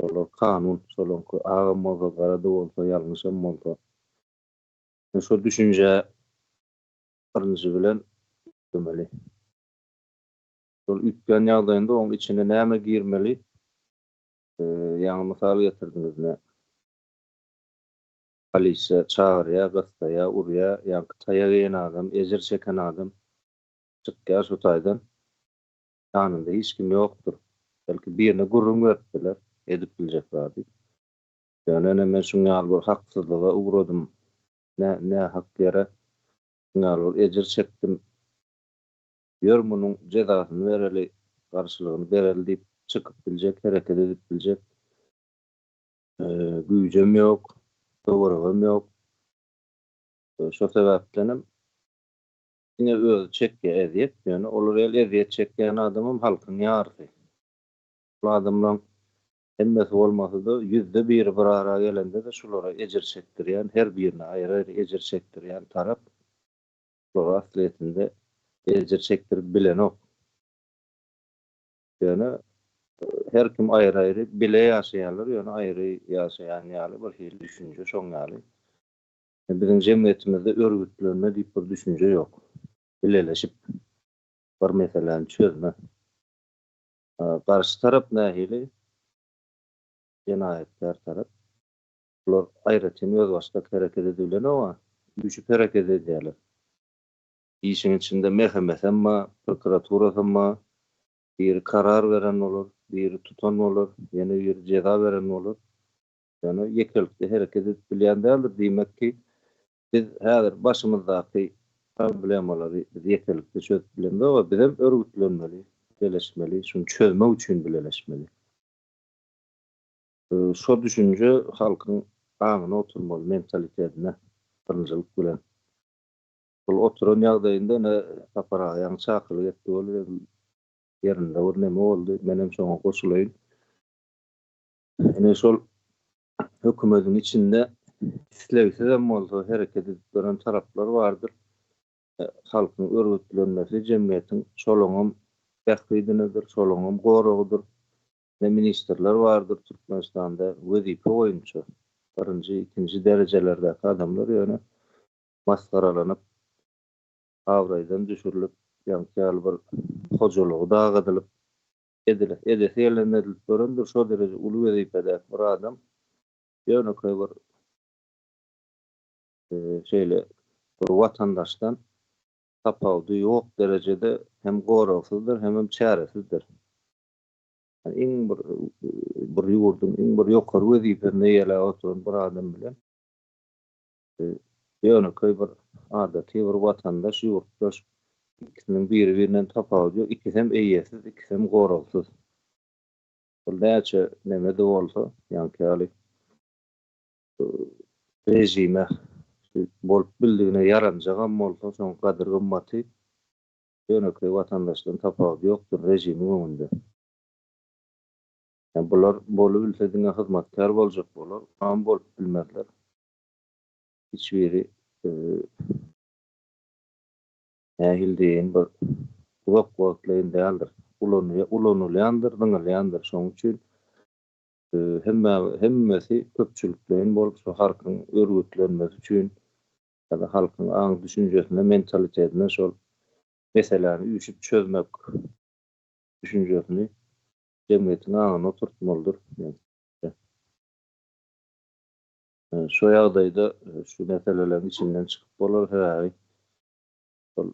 olar kanun, şolaňky agam bolsa, gara-da bolsa, ýalňyşam bolsa. Ine şo düşünje birinji bilen üýtgemeli. Şol üýtgän ýagdaýynda oň içine näme girmeli? Ýaňy mysal getirdiňiz ine. Polisiýa çagyrýar, gyssaýar, urýar. Ýaňky taýak iýen adam, ejir çeken adam çykýar şu taýdan. Ýanynda hiç kim ýokdur. Belki birine gürrüň berip biler, edip biljek zady. Ýöne ine men şuň ýaly bir haksyzlyga ugradym. Nähak ýere şuň ýaly bir ejir çekdim. Ýör munuň jezasyny bereli, garşylygyny bereli diýip çykyp biljek, hereket edip biljek güýjem ýok, töweregem ýok. Şo sebäpdenem diňe özi çekýär ezýet, ýöne olar ýaly ezýet çekýän adamam halkyň ýarysy. Şol adamlaň hemmesi bolmasa-da, ýüzde biri bir ara gelende-de şulara ejir çekdirýän, her birine aýry-aýry ejir çekdirýän tarap şulara aslyýetinde ejir çekdirip bilenok. Ýöne her kim aýry-aýry bile ýaşaýarlar, ýöne aýry ýaşaýan ýaly bir hili düşünje şoň ýaly. Biziň jemgyýetimizde örgütlenme diýip bir düşünje ýok. Bileleşip bir meseläni çözme. Garşy tarap nähili? Jenaýatkär tarap. Bular aýratyn özbaşdak hereket edibilenok-a, üýşüp hereket edýärler. Işiň içinde MHM-sem bar, prokuraturasam bar. Biri karar beren bolar, biri tutan bolar, ýene biri jeza beren bolar. Ýöne ýekelikde hereket edip bilýän däldir. Diýmek ki, biz häzir başymyzdaky problemalary biz ýekelikde çözüp bilemzok, bizem örgütlenmeli, bileleşmeli, şuny çözmek üçin bileleşmeli. Şo düşünje halkyň aňyna oturmaly, mentalitetine birinjilik bilen. Şol oturan ýagdaýynda ine Sapar aga ýaňy çakylyk etdi ol ýerinde bir neme boldy. Menem şoňa goşulaýyn. Ine şol hökümediň içinde islegsizem bolsa hereket edip ýören taraplar bardyr. Halkyň örgütlenmesi jemgyýetiň şolaňam bähbidinedir, şolaňam goragydyr. Ine ministrler bardyr Türkmenistanda wezipe boýunça birinji, ikinji derejelerdäki adamlar ýöne masgaralanyp, abraýdan düşürilip, ýaňky ýaly bir hojalygy dagadylyp, edil, edesi gelende edilip görendir, şo dereje uly wezipedäki bir adam ýönekeý bir şeýle bir watandaşdan tapawudy ýok derejede hem goragsyzdyr, hemem çäresizdir. Iň bir bir ýurduň iň bir ýokary wezipesini eýeläp oturan bir adam bilen Ýönekeý bir adaty bir watandaş, ýurtdaş ikisiniň biri-birinden tapawudy ýok. Ikisem eýesiz, ikisem goragsyz. Ol näçe neme-de bolsa, ýaňky ýaly režime bolup bildigine ýaranjagam bolsa, şoň gadyr-gymmaty. Ýönekeý watandaşdan tapawudy ýokdur režimiň öňünde. Ýa bular bolubilse diňe hyzmatkär boljak bolar, onam bolup bilmezler. Hiç biri nähili diýeýin bir uzak wagtlaýyn däldir. Ulanylýandyr, zyňylýandyr. Şonuň üçin hemme hemmesi köpçülikleýin bolup şu halkyň örgütlenmesi üçin ýa-da halkyň aň-düşünjesine, mentalitetine şol meseläni üýşüp çözmek düşünjesini jemgyýetiň aňyna oturtmalydyr. Şo ýagdaýda şu meseleleriň içinden çykyp bolar, sebäbi şol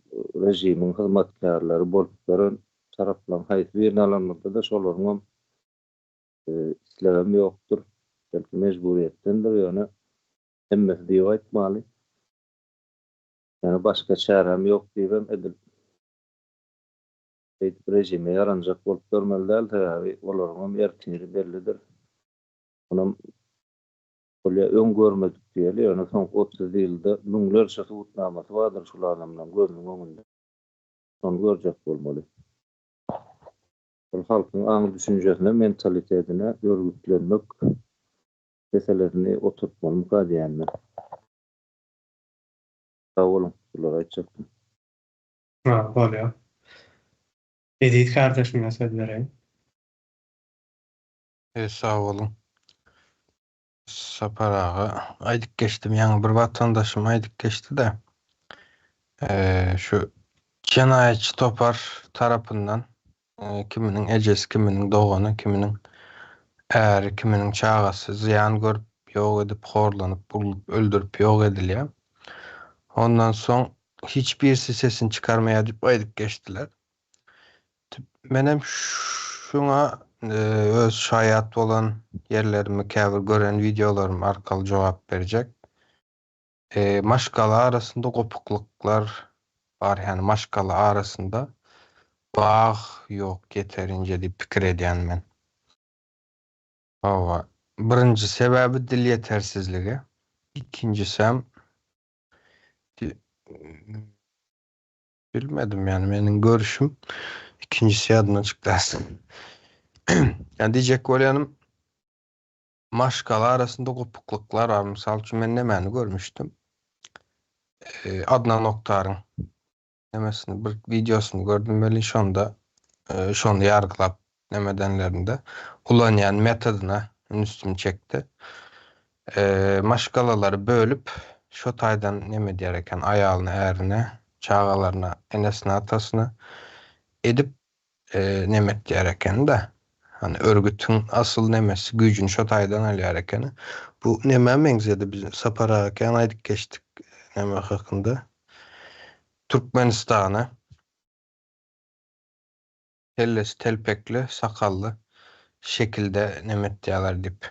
režimiň hyzmatkärleri bolup ýören taraplaryň haýsy birini alanymyzda-da şolaryňam islegem ýokdur, belki mejburyýetdendir, ýöne hemmesi diýip aýtmaly. Ýöne başga çäräm ýok diýibem edil beýdip režime ýaranjak bolup ýörmeli däl, sebäbi olaryňam ertiri bellidir. Onam bolýa öň görmedik diýeli, ýöne soňky 30 ýylda müňlerçe subutnamasy bardyr şul adamlaryň gözüniň öňünde. Şony görjek bolmaly. Şol halkyň aň-düşünjesine, mentalitetine örgütlenmek meselesini oturtmalymyka diýýän men. Sag boluň, şulary aýtjakdym. Ha, bolýar. Eziz kardeşime söz bereýin. E, sag boluň. Sapar aga, aýdyp geçdim, ýaňy bir watandaşym aýdyp geçdi-de, e, şu jenaýatçy topar tarapyndan e, kiminiň ejesi, kiminiň dogany, kiminiň äri, kiminiň çagasy zyýan görüp, ýok edip, horlanyp, urlup, öldürip ýok edilýär. Ondan soň hiç birisi sesini çykarmaýar diýip aýdyp geçdiler. Menem şuňa e, öz şaýat bolan ýerlerimi käbir gören wideolarym arkaly jogap berjek. E, maşgala arasynda gopuklyklar bar, ýani maşgala arasynda bag ýok ýeterinje diýip pikir edýän men. Hawa, birinji sebäbi dil ýetersizligi, ikinjisem Bilmedim ýani meniň görüşüm ikinjisi ýadymdan çykdy aslynda. Ýani diýjek bolýanym maşgala arasynda gopuklyklar bar. Mysal üçin men nämäni görmüşdim? E, Adnan Oktaryň nemesini bir wideosyny gördüm weli şonda e, şony ýargylap nemedenlerinde ulanýan metodyna ünsümi çekdi. E, maşgalalary bölüp şo taýdan neme diýer eken aýalyna, ärine, çagalaryna, enesine, atasyna edip e, neme etýär eken-de. Hani örgütüň asyl nemesi güýjüni şo taýdan alýar ekeni. Bu nämä meňzedi biz Sapar aga kän aýdyp geçdik neme hakynda. Türkmenistana Kellesi telpekli, sakally şekilde neme etýärler diýip.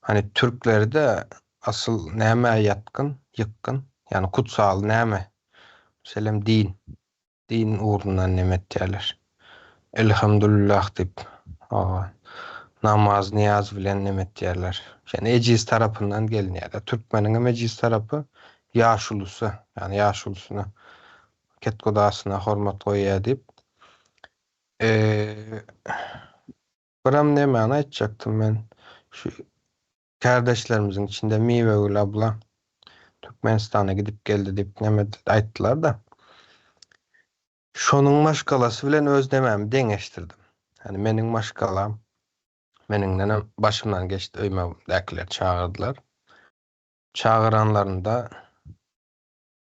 Hani türkleri-de asyl nämä ýatgyn, ýykgyn, ýagny kutsaly näme? Meselem din. Din ugrundan neme etýärler. Elhamdulillah diýip, hawa, namaz, nyýaz bilen neme etýärler. Ýagny ejiz tarapyndan gelinýär. Türkmeniňem ejiz tarapy ýaşulusy, ýagny ýaşulusyna Kethudasyna hormat goýýar diýip. Eee, biram nämäni aýtjakdym men. Şu kärdeşlerimiziň içinde Miwegül abla Türkmenistana gidip geldi diýip näme aýtdylar-da. Şonuň maşgalasy bilen öz nämämi deňeşdirdim. Ýani meniň maşgalam meniňdenem başymdan geçdi öýmedäkiler çagyrdylar. Çagyranlarynda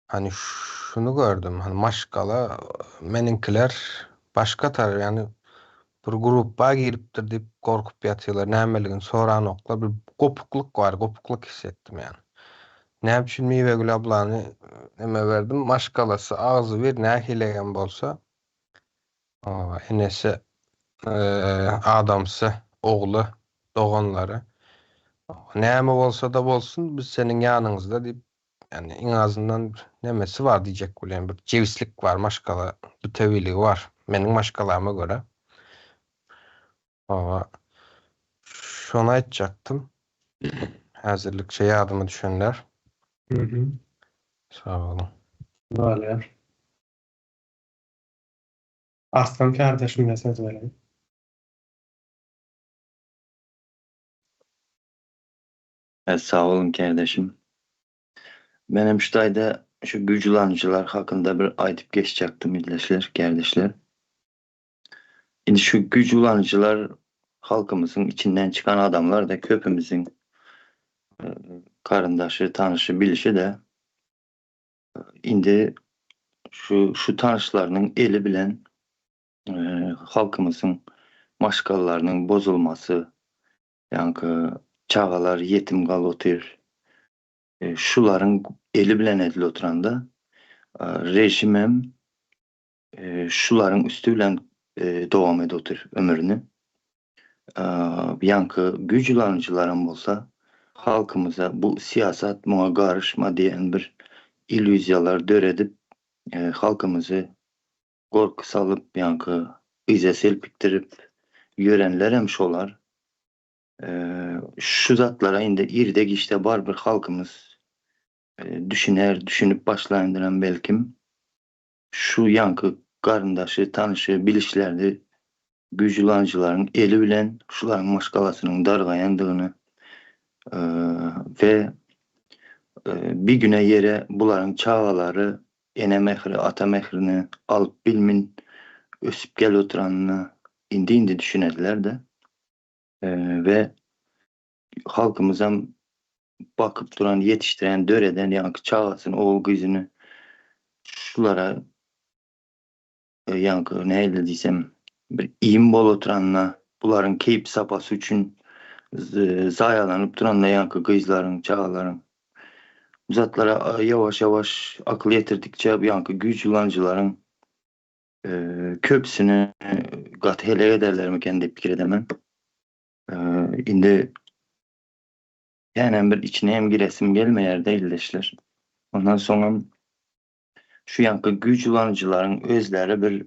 Hani şuny gördüm. Hani maşgala meniňkiler başga tar, ýani bir grupba giripdir diýip gorkup ýatyrlar. Nämeligini soranoklar. Bir gopuklyk bar, gopuklyk hissetdim ýani. Näme üçin Miwegül ablany neme berdim? Maşgalasy agzybir nähilegem bolsa, enesi, adamsy, ogly, doganlary näme bolsa-da bolsun biz seniň ýanyňyzda diýip Ýani iň azyndan nemesi bar diýjek bolýan bir jebislik bar maşgala bütewiligi bar meniň maşgalama görä. Hawa şony aýtjakdym. Häzirlikçe ýadyma düşenler. Mhm. Sag boluň. Bolýar. Arslan kardeşime söz bereýin. Sag boluň kärdeşim. Menem şu taýda şu güýç ulanyjylar hakynda bir aýdyp geçjekdim ildeşler, kärdeşler. Indi şu güýç ulanyjylar halkymyzyň içinden çykan adamlar-da köpümiziň garyndaşy, tanyşy, bilişi-de. Indi şu şu tanyşlarynyň eli bilen halkymyzyň maşgalalarynyň bozulmasy, ýaňky çagalar ýetim galyp otyr. Şularyň eli bilen edilip oturanda režimem şularyň üsti bilen dowam edip otyr ömrüni. Ýaňky güýç ulanyjylaram bolsa halkymyza bu syýasat muňa garyşma diýen bir illýuziýalar döredip halkymyzy gorky salyp ýaňky yza selpikdirip ýörenlerem şolar. Şu zatlara indi irde giçde barybir halkymyz düşüner, düşünip başlaýandyram belkim. Şu ýaňky garyndaşy, tanyşy, bilişlerdi güýjulanyjylaryň eli bilen şularyň maşgalasynyň dargaýandygyny we bigüne ýere bularyň çagalary ene mähri, ata mährini alyp bilmin ösüp gel oturanyna indi-indi düşünediler-de we halkymyzam bakyp duran, ýetişdiren, döreden ýaňky çagasyny, ogul-gyzyny şulara ýaňky nähili diýsem bir iým bolup oturanyna, bularyň keýp-sapasy üçin zaýalanyp duranyna ýaňky gyzlaryň, çagalaryň bu zatlara ýawaş-ýawaş akyl ýetirdikçe bu ýaňky güýç ulanyjylaryň köpüsini gaty heläk ederlermiken diýip pikir edemen. Indi ýänem bir içine hem giresim gelmeýär-de ildeşler. Ondan soňam şu ýaňky güýç ulanyjylaryň özleri bir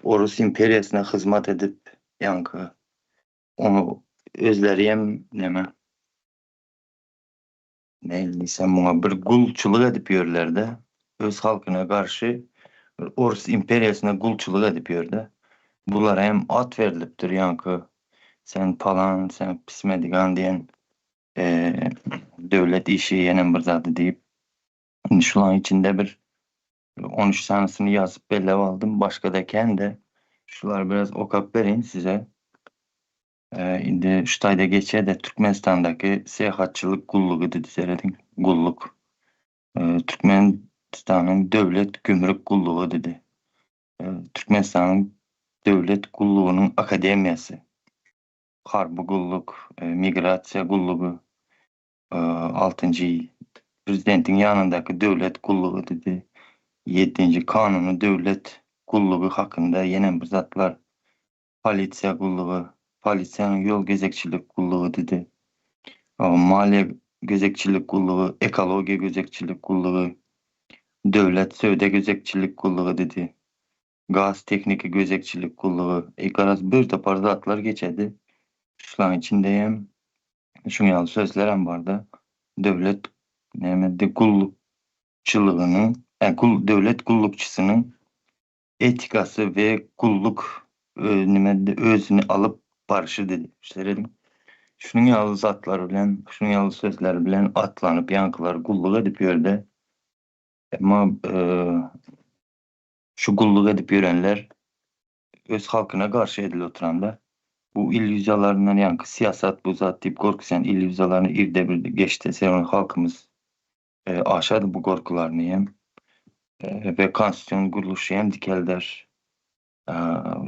Orus imperiýasyna hyzmat edip, ýaňky oňa özleri hem näme nähili diýsem muňa bir gulçulyk edip ýörler-de, öz halkyna garşy bir Orus imperiýasyna gulçulyk edip ýör-de. Bulara hem at berlipdir ýaňky sen palan, sen pismedigan diýen döwlet işi ýenem bir zady diýip. Indi şularyň içinde bir 13 sanysyny ýazyp belläp aldym. Başga-da kän-de. Şulary biraz okap bereýin size. Indi şu taýda geçýär-de Türkmenistandaky syýahatçylyk gullugy diýdi serediň. Gulluk. Türkmenistanyň döwlet gümrük gullugy diýdi. Türkmenistanyň döwlet gullugynyň akademiýasy. Harby gulluk, migrasiýa gullugy, altynjy prezidentiň ýanyndaky döwlet gullugy diýdi. Ýedinji kanuny döwlet gullugy hakynda ýene bir zatlar. Polisiýa gullugy, polisiýanyň ýol gezekçilik gullugy diýdi. Maliýe gözegçilik gullugy, ekologiýa gözegçilik gullugy, döwlet söwda gözegçilik gullugy diýdi. Gaz tehniki gözegçilik gullugy, e garaz bir topar zatlar geçedi. Şularyň içinde hem şuň ýaly sözler hem barda. Döwlet nämedi gullukçylygynyň, e, gul, döwlet gullukçysynyň etikasy we gulluk nimedi özüni alyp barşy diýdi. Serediň. Şunuň ýaly zatlar bilen, şunuň ýaly sözler bilen atlanyp ýaňkylar gulluk edip ýördi. Emma e, Şu gulluk edip ýörenler öz halkyna garşy edilip oturanda bu illýuziýalaryndan ýaňky syýasat bu zat diýip gorkuzýan illýuziýalaryny irde bir geçde sebäbi halkymyz aşady bu gorkularyny hem we konstitusion gurluşy hem dikelder.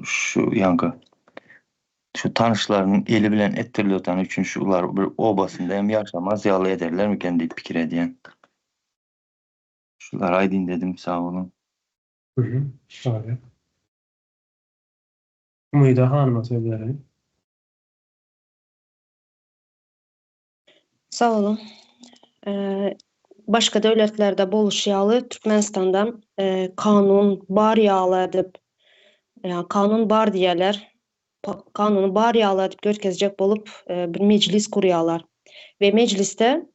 Şu ýaňky şu tanyşlarynyň eli bilen etdirilip otany üçin şular bir obasynda hem ýaşamaz ýaly ederlermiken diýip pikir edýän. Şulary aýdyn dedim sag boluň. Mhm. Sag Umyda hanyma söz bereýin. Sag boluň. Başga döwletlerde boluşy ýaly Türkmenistanda kanun bar ýaly edip, ýa kanun bar diýýärler. Kanuny bar ýaly edip görkezjek bolup bir mejlis gurýarlar. We mejlisde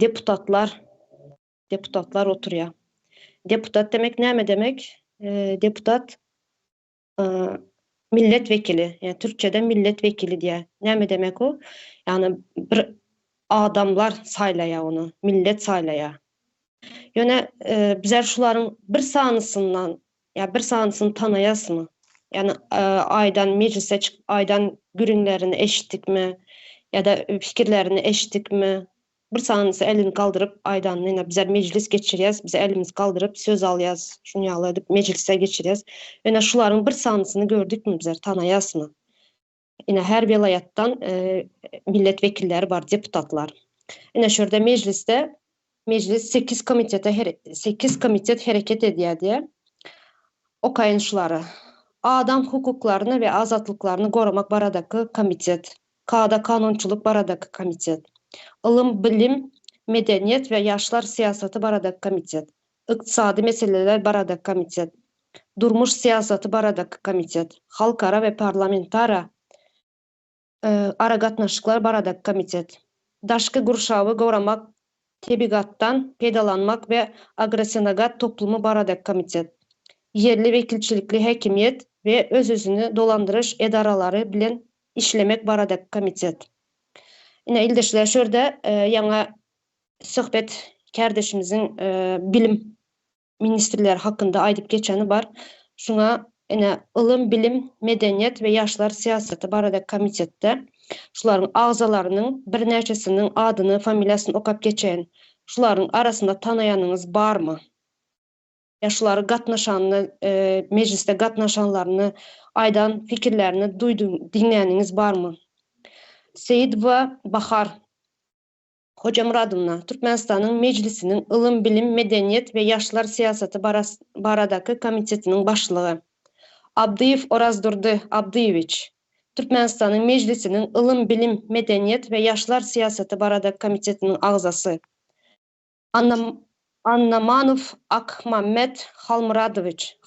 deputatlar deputatlar oturýar. Deputat demek näme demek? deputat milletvekili, ýa türkçede milletvekili diýýär. Näme demek o? Ýagny bir adamlar saýlaýar ony, millet saýlaýar. Ýöne bizler şularyň bir sanysyndan ýa bir sanysyny tanaýasmy? Ýagny aýdan mejlise çykyp aýdan gürrüňlerini eşitdikmi ýa-da pikirlerini eşitdikmi? Bir sanysy elini galdyryp aýdanyny ine bizler mejlis geçirýäs, biz elimizi galdyryp söz alýas, şuny ýaly edip mejlise geçirýäs. Ýöne şularyň bir sanysyny gördükmi bizler, tanaýasmy? Ine her welaýatdan millet wekilleri bar, deputatlar. Ine şu ýerde mejlisde mejlis sekiz komitete sekiz komitet hereket edýär diýýär. Okaýyn şulary. Adam hukuklaryny we azatlyklaryny goramak baradaky komitet, kada-kanunçylyk baradaky komitet, ylym, bilim, medeniýet we ýaşlar syýasaty baradaky komitet, ykdysady meseleler baradaky komitet, durmuş syýasaty baradaky komitet, halkara we parlamentara aragatnaşyklar baradaky komitet, daşky gurşawy goramak, tebigatdan peýdalanmak we agrosenagat toplumy baradaky komitet, ýerli wekilçilikli häkimiýet we öz-özüni dolandyryş edaralary bilen işlemek baradaky komitet. Ine, ildeşler, şu ýerde ýaňy söhbet kärdeşimiziň bilim ministrleri hakynda aýdyp geçeni bar. Şuňa ine ylym, bilim, medeniýet we ýaşlar syýasaty barada komitetde şularyň agzalarynyň birnäçesiniň adyny, familiýasyny okap geçeýin. Şularyň arasynda tanaýanyňyz barmy? Ýa şulary gatnaşanyny, mejlisde gatnaşanlaryny aýdan pikirlerini duýduň, diňläniňiz barmy? Seýidowa Bahar. Hojamyradowna, Türkmenistanyň Mejlisiniň Ylym, bilim, medeniýet we ýaşlar syýasaty baradaky komitetiniň başlygy. Abdyýew Orazdurdy Abdyýewiç, Türkmenistanyň Mejlisiniň Ylym, bilim, medeniýet we ýaşlar syýasaty baradaky komitetiniň agzasy. Annamanow Akmammet Halmyradowiç,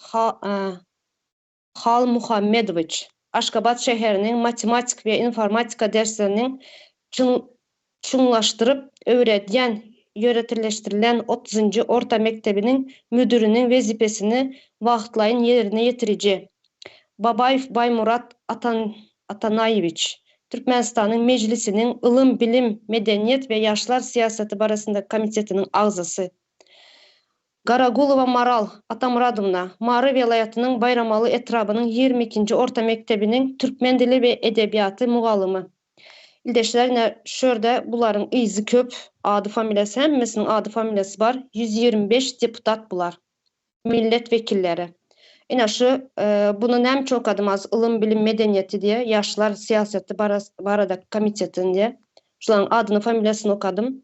Halmuhammedowiç, Aşgabat şäheriniň matematika we informatika dersleriniň çuňlaşdyryp öwredýän ýöriteleşdirilen otuzynjy orta mekdebiniň müdiriniň wezipesini wagtlaýyn ýerine ýetiriji, Babaýew Baýmurat Atanaýewiç, Türkmenistanyň Mejlisiniň Ylym, bilim, medeniýet we ýaşlar syýasaty barasyndaky komitetiniň agzasy. Garagulowa Maral Atamyradowna, Mary welaýatynyň Baýramaly etrabynyň 22-nji orta mekdebiniň türkmen dili we edebiýaty mugallymy. Ildeşler ine şu ýerde bularyň yzy köp, ady familiýasy hemmesiniň ady familiýasy bar, 125 deputat bular. Millet wekilleri. Ine şu buny näme üçin okadym az ylym bilim medeniýeti diýe ýaşlar syýasaty baradaky komitetini diýe. Şularyň adyny familiýasyny okadym.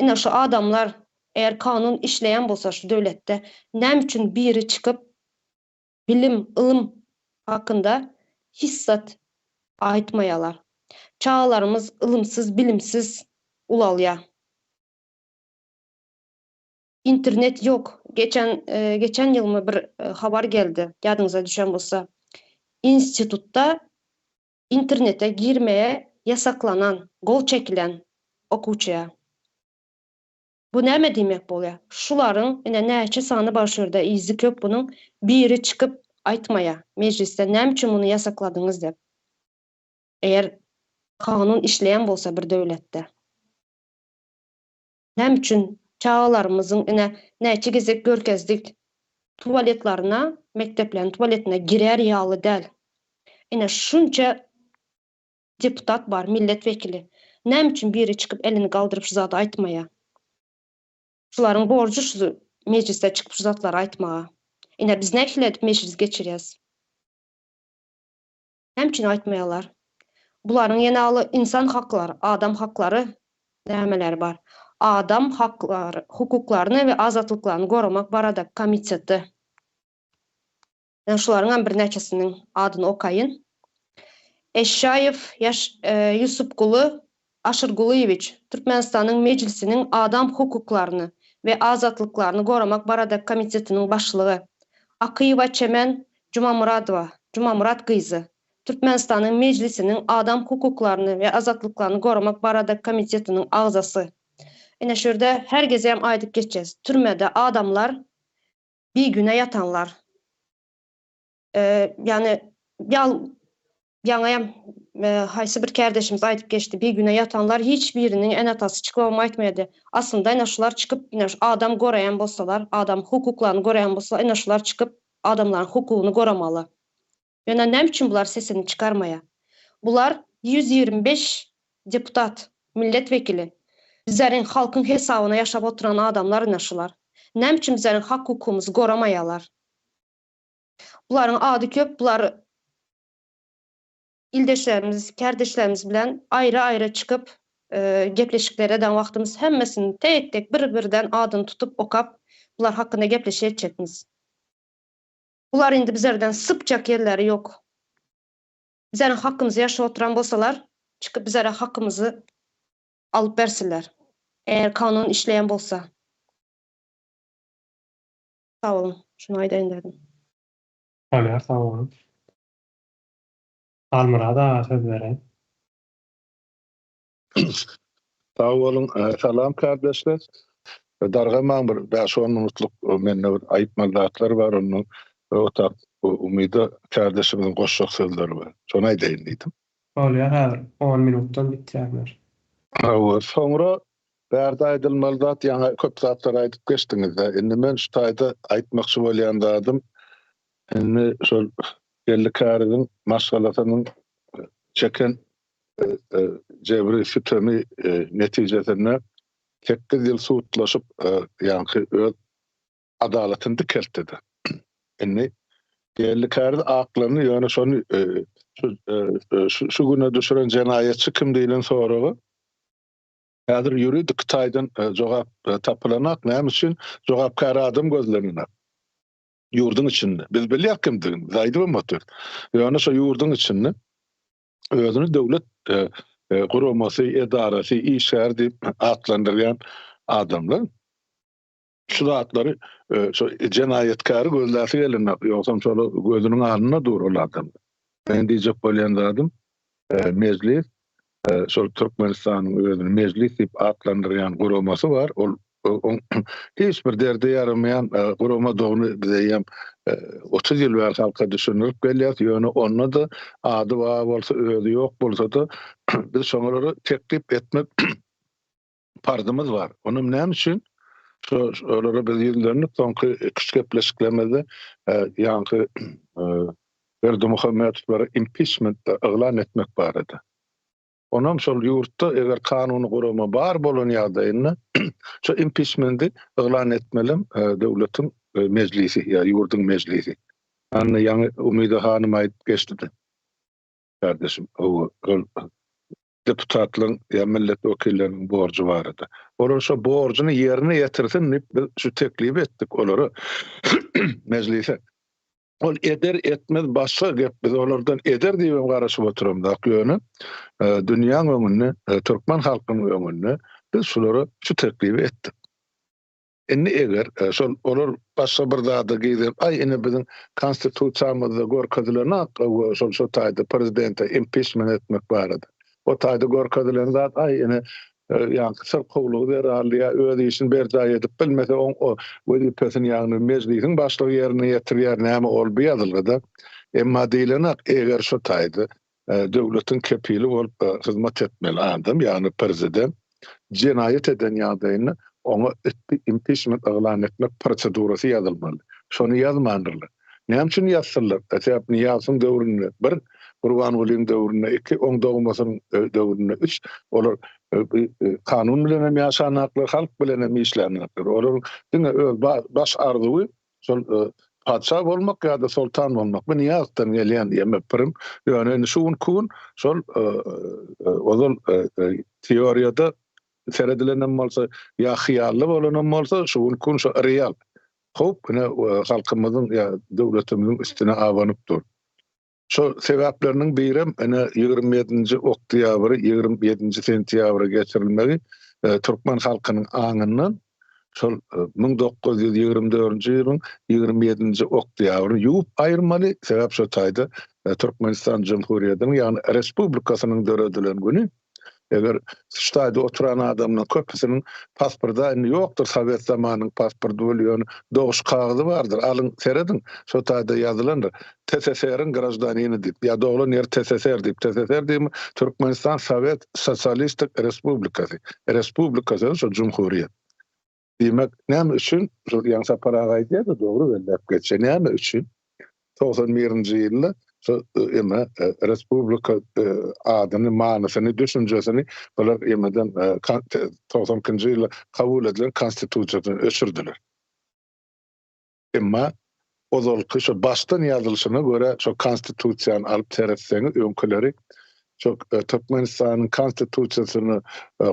Ine şu adamlar Eger kanun işleýän bolsa şu döwletde näme üçin biri çykyp bilim, ylym hakynda hiç zat aýtmaýalar. Çagalarymyz ylymsyz, bilimsiz ulalýar. Internet ýok. Geçen geçen ýylmy bir habar geldi, ýadyňyza düşen bolsa. Institutda internete girmeye ýasaklanan, gol çekilen okuwçyýa. Bu näme diýmek bolýar? Şularyň ine näçe sany bar şu ýerde yzy köp bunuň biri çykyp aýtmaýar mejlisde näme üçin muny ýasakladyňyz dep. Eger kanun işleýän bolsa bir döwletde. Näme üçin çagalarymyzyň ine näçe gezek görkezdik tualetlaryna mekdepleriň tualetine girer ýaly däl. Ine şunça Deputat bar, millet wekili. Näme üçin biri çykyp elini galdyryp şu zady aýtmaýa? Şularyň borjy şu mejlisde çykyp şu zatlary aýtmaga. Ine biz nähili edip mejlis geçirýäs? Näme üçin aýtmaýalar? Bularyň ýene aly insan haklary, adam haklary nämeleri bar? Adam haklary, hukuklaryny we azatlyklaryny goramak barada komiteti. Men şularyňam birnäçesiniň adyny okaýyn. Eşşaýew Ýaş Ýusupguly Aşyrgulyýewiç, Türkmenistanyň Mejlisiniň Adam hukuklaryny we azatlyklaryny goramak baradaky komitetiniň başlygy. Akyýewa Çemen Jumamyradowa, Jumamyrat gyzy, Türkmenistanyň Mejlisiniň Adam hukuklaryny we azatlyklaryny goramak baradaky komitetiniň agzasy. Ine şu ýerde her gezegem aýdyp geçýäs, türmede adamlar bigünä ýatanlar. Ýagny ýal ýaňy haýsy bir kärdeşimiz aýdyp geçdi, bigünä ýatanlar hiç biriniň ene-atasy çykybam aýtmaýardy. Aslynda ine şular çykyp, ine şu adam goraýan bolsalar, adam hukuklaryny goraýan bolsalar, ine şular çykyp adamlaryň hukugyny goramaly. Ýöne näme üçin bular sesini çykarmaýar? Bular 125 deputat, millet wekili. Bizleriň halkyň hesabyna ýaşap oturan adamlar ine şular. Näme üçin bizleriň hak-hukugymyzy goramaýarlar? Bularyň ady köp, bular ildeşlerimiz, kärdeşlerimiz bilen aýry-aýry çykyp gepleşikler eden wagtymyz hemmesini tek-tek bir-birden adyny tutup okap bular hakynda gepleşik etjekmiz. Bular indi bizlerden sypjak ýerleri ýok. Bizleriň hakymyzy ýaşap oturan bolsalar, çykyp bizlere hakymyzy alyp bersinler. Eger kanun işleýän bolsa. Sag boluň. Şuny aýdaýyn dedim. Bolýar, sag boluň. Halmyrat aga söz bereýin. Sag boluň. Salam kardeşler. Dargamaň bir bäş-on minutlyk mende bir aýtmaly zatlar bar ondan otap Umyda kardeşimiziň goşjak sözleri bar. Şony aýdaýyn diýdim. Bolýar häzir on minutdan bitýärler. Hawa, soňra bärde aýdylmaly zat ýaňy köp zatlar aýdyp geçdiňizde. Indi men şu taýda aýtmakçy bolýan zadym indi şol Geldi Käriziň maşgalasynyň çeken jebri sütemi netijesinde sekiz ýyl sudlaşyp ýaňky öz adalatyny dikeltdi-de. Indi Geldi Käriz aklandy, ýöne şony şu güne düşüren jenaýatçy kim diýlen soraga häzir ýuridik taýdan jogap tapylanak. Näme üçin? Jogapkär adam gözlenilenok. Ýurduň içinde. Biz bilýäris kimdigini, biz aýdybam otyrys. Ýöne şo ýurduň içinde özüni döwlet guramasy, edarasy, işgäri diýip atlandyrýan adamlar şu zatlary şo jenaýatkäri gözläsi gelenok, ýogsam şol gözüniň alnynda dur ol adam. Men diýjek bolýan zadym mejlis şol Türkmenistanyň özüni mejlis diýip atlandyrýan guramasy bar, ol hiç bir derde ýaramaýan guramadygyny biz eýýäm 30 ýyl bäri halka düşündirip gelýäris, ýöne onda-da ady bar bolsa, özi ýok bolsa-da biz şoňalara teklip etmek parzymyz bar. Onam näme üçin? Şo olara biz ýüzlendik soňky iki-üç gepleşiklerimizde ýaňky Berdimuhamedowlara impiçment yglan etmek barada. Onam şol ýurtda eger kanuny gurama bar bolan ýagdaýynda şo impiçmendi yglan etmelem döwletiň mejlisi ýa ýurduň mejlisi. Anna ýaňy Umyda hanym aýdyp geçdi-de. Kardeşim, hawa, ol deputatlaryň ýa millet wekilleriniň borjy barada. Olar şo borjuny ýerine ýetirsin diýip biz şu teklibi etdik olara mejlise. Ol eder etmez başga gep biz olardan eder diýibem garaşyp oturamzok ýöne dünýäň öňünde türkmen halkynyň öňünde biz şulara şu teklibi etdik. Indi eger şol olar başga bir zada gizlenip aý ine biziň konstitusiýamyzda görkezilen şol şo taýda prezidente impiçment etmek barada. O taýda görkezilen zat aý ine ýaňky syrkawlygy zerarly ýa öz işini berjaý edip bilmese oň o wezipesini ýagny mejlisiň başlygy ýerine ýetirýär näme ol bu ýazylgyda. Emma diýlenak eger şo taýda döwletiň kepili bolup hyzmat etmeli adam ýagny prezident jenaýat eden ýagdaýynda oňa impiçment yglan etmek prosedurasy ýazylmaly. Şony ýazmandyrlar. Näme üçin ýazsynlar? Sebäp Nyýazowyň döwründe bir, Gurbangulyň döwründe iki, oň dogmasynyň döwründe üç. Olar kanun bilen hem ýaşanaklar, halk bilen hem işlänaklar. Olaryň diňe öz baş arzuwy şol patyşa bolmak ýa-da soltan bolmak. Bu Nyýazowdan gelýän diýmek pirim. Ýöne indi şu günki gün şol ozal teoriýada seredilenem bolsa ýa hyýally bolanam bolsa şu günki gün şo real. Howp ine halkymyzyň ýa döwletimiziň üstüne abanyp dur. Şo sebäpleriniň birem ine 27-nji oktýabry 27-nji sentýabra geçirilmegi türkmen halkynyň aňyndan şol 1924-nji ýylyň 27-nji oktýabryny ýuwup aýyrmaly, sebäp şo taýda Türkmenistan Jumhuriýetiniň ýagny Respublikasynyň döredilen güni. Eger şu taýda oturan adamlaryň köpüsiniň pasporty indi ýokdur, sowet zamanynyň pasporty bol, ýöne doguş kagyzy bardyr, alyň serediň, şo taýda ýazylandyr. TSSR-iň graždanini diýip, ýa doglan ýeri TSSR diýip, TSSR diýmek Türkmenistan Sowet Sosialistik Respublikasy. Respublika sözi şo jumhuriýet. Diýmek, näme üçin, şol ýaňy Sapar aga aýdýar-da, dogry belläp geçýär, näme üçin 91-nji ýylda şo eme respublika adyny, manysyny, düşünjesini bular emeden 92-nji ýylda kabul edilen konstitusiýadan öçürdiler. Emma ozalky şo başdan ýazylyşyna görä şo konstitusiýany alyp seretseňiz öňküleri şo Türkmenistanyň konstitusiýasyna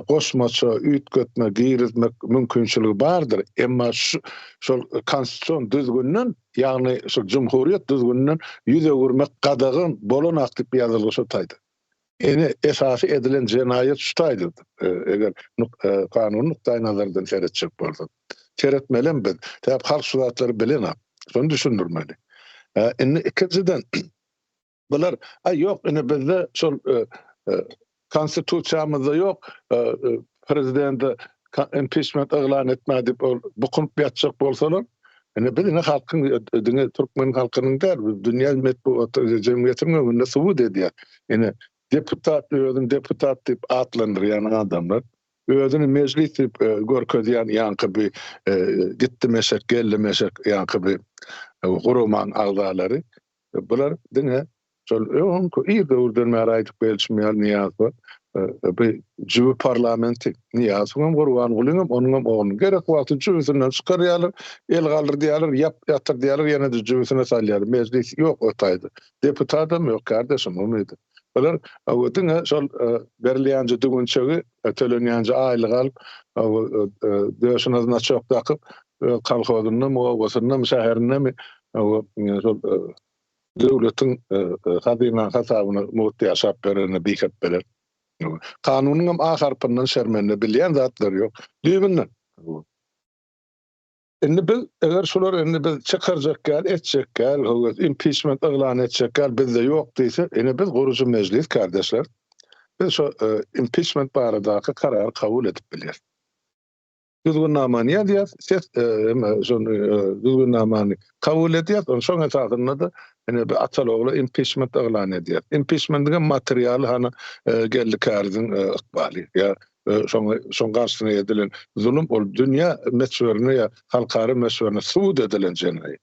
goşmaça üýtgetme girizmek mümkinçiligi bardyr. Emma şu şol konstitusion düzgünden ýagny şo jumhuriýet düzgüninden ýüz öwürmek gadagan bolanak diýip ýazylgy şo taýda. Ine, esasy edilen jenaýat şu taýdadyr, eger kanuny nukdaýnazardan seretjek bolsak. Seretmelem biz. Sebäp halk şu zatlary bilenok. Şony düşündirmeli. Indi ikinjiden, bular, aý ýok, ine bizde şol konstitusiýamyzda ýok, prezidente impiçment yglan etme diýip ol bukunyp ýatjak bolsalar, ine biz ine halkyň diňe türkmen halkynyň däl, biz dünýä metbugaty jemgyýetiniň öňünde subut edýär. Ine deputat özüni deputat diýip atlandyrýan adamlar, özüni mejlis diýip görkezýän ýaňky bi gitdi meşek, geldi meşek ýaňky bi guramaň agzalary bular diňe Şol öňki ir döwürden bäri aýdyp gelşim ýaly Nyýazowa bu jübi parlamenti. Nyýazowyňam, Gurbangulyňam, onuňam oglunyň gerek wagty jübüsinden çykarýarlar, el galdyrdýarlar, ýap ýatyrdýarlar, ýene-de jübüsine salýarlar. Mejlis ýok o taýda. Deputatam ýok, kärdeşim, umydy. Bular diňe şol berilýänje düwünçegi, tölenýänje aýlygy alyp, döşüne znaçok dakyp, öz kolhozyndamy, obasyndamy, şäherindemi şol Döwletiň hazynaň hasabyna mugt ýaşap berene bihepbeler. Kanunyňam A harpyndan şermende bilýän zatlary ýok. Düýbünden. Indi biz eger şular indi biz çykarjak ýaly etjek ýaly höwes impiçment yglan etjek ýaly bizde ýok diýse ine biz gurujy mejlis kardeşler. Biz şo impiçment baradaky karary kabul edip bilýäs. Düzgünnamany ýazýas, ses eme şony düzgünnamany kabul edýäs, onsoň şoň esasynda-da ine bir ataly-ogla impiçment yglan edýäs. Impiçmentiň hem materialy hany Geldi Käriziň ykbaly ýa şoňa şoň garşysyna edilen zulum ol dünýä möçberinde ýa halkara möçberinde subut edilen jenaýat.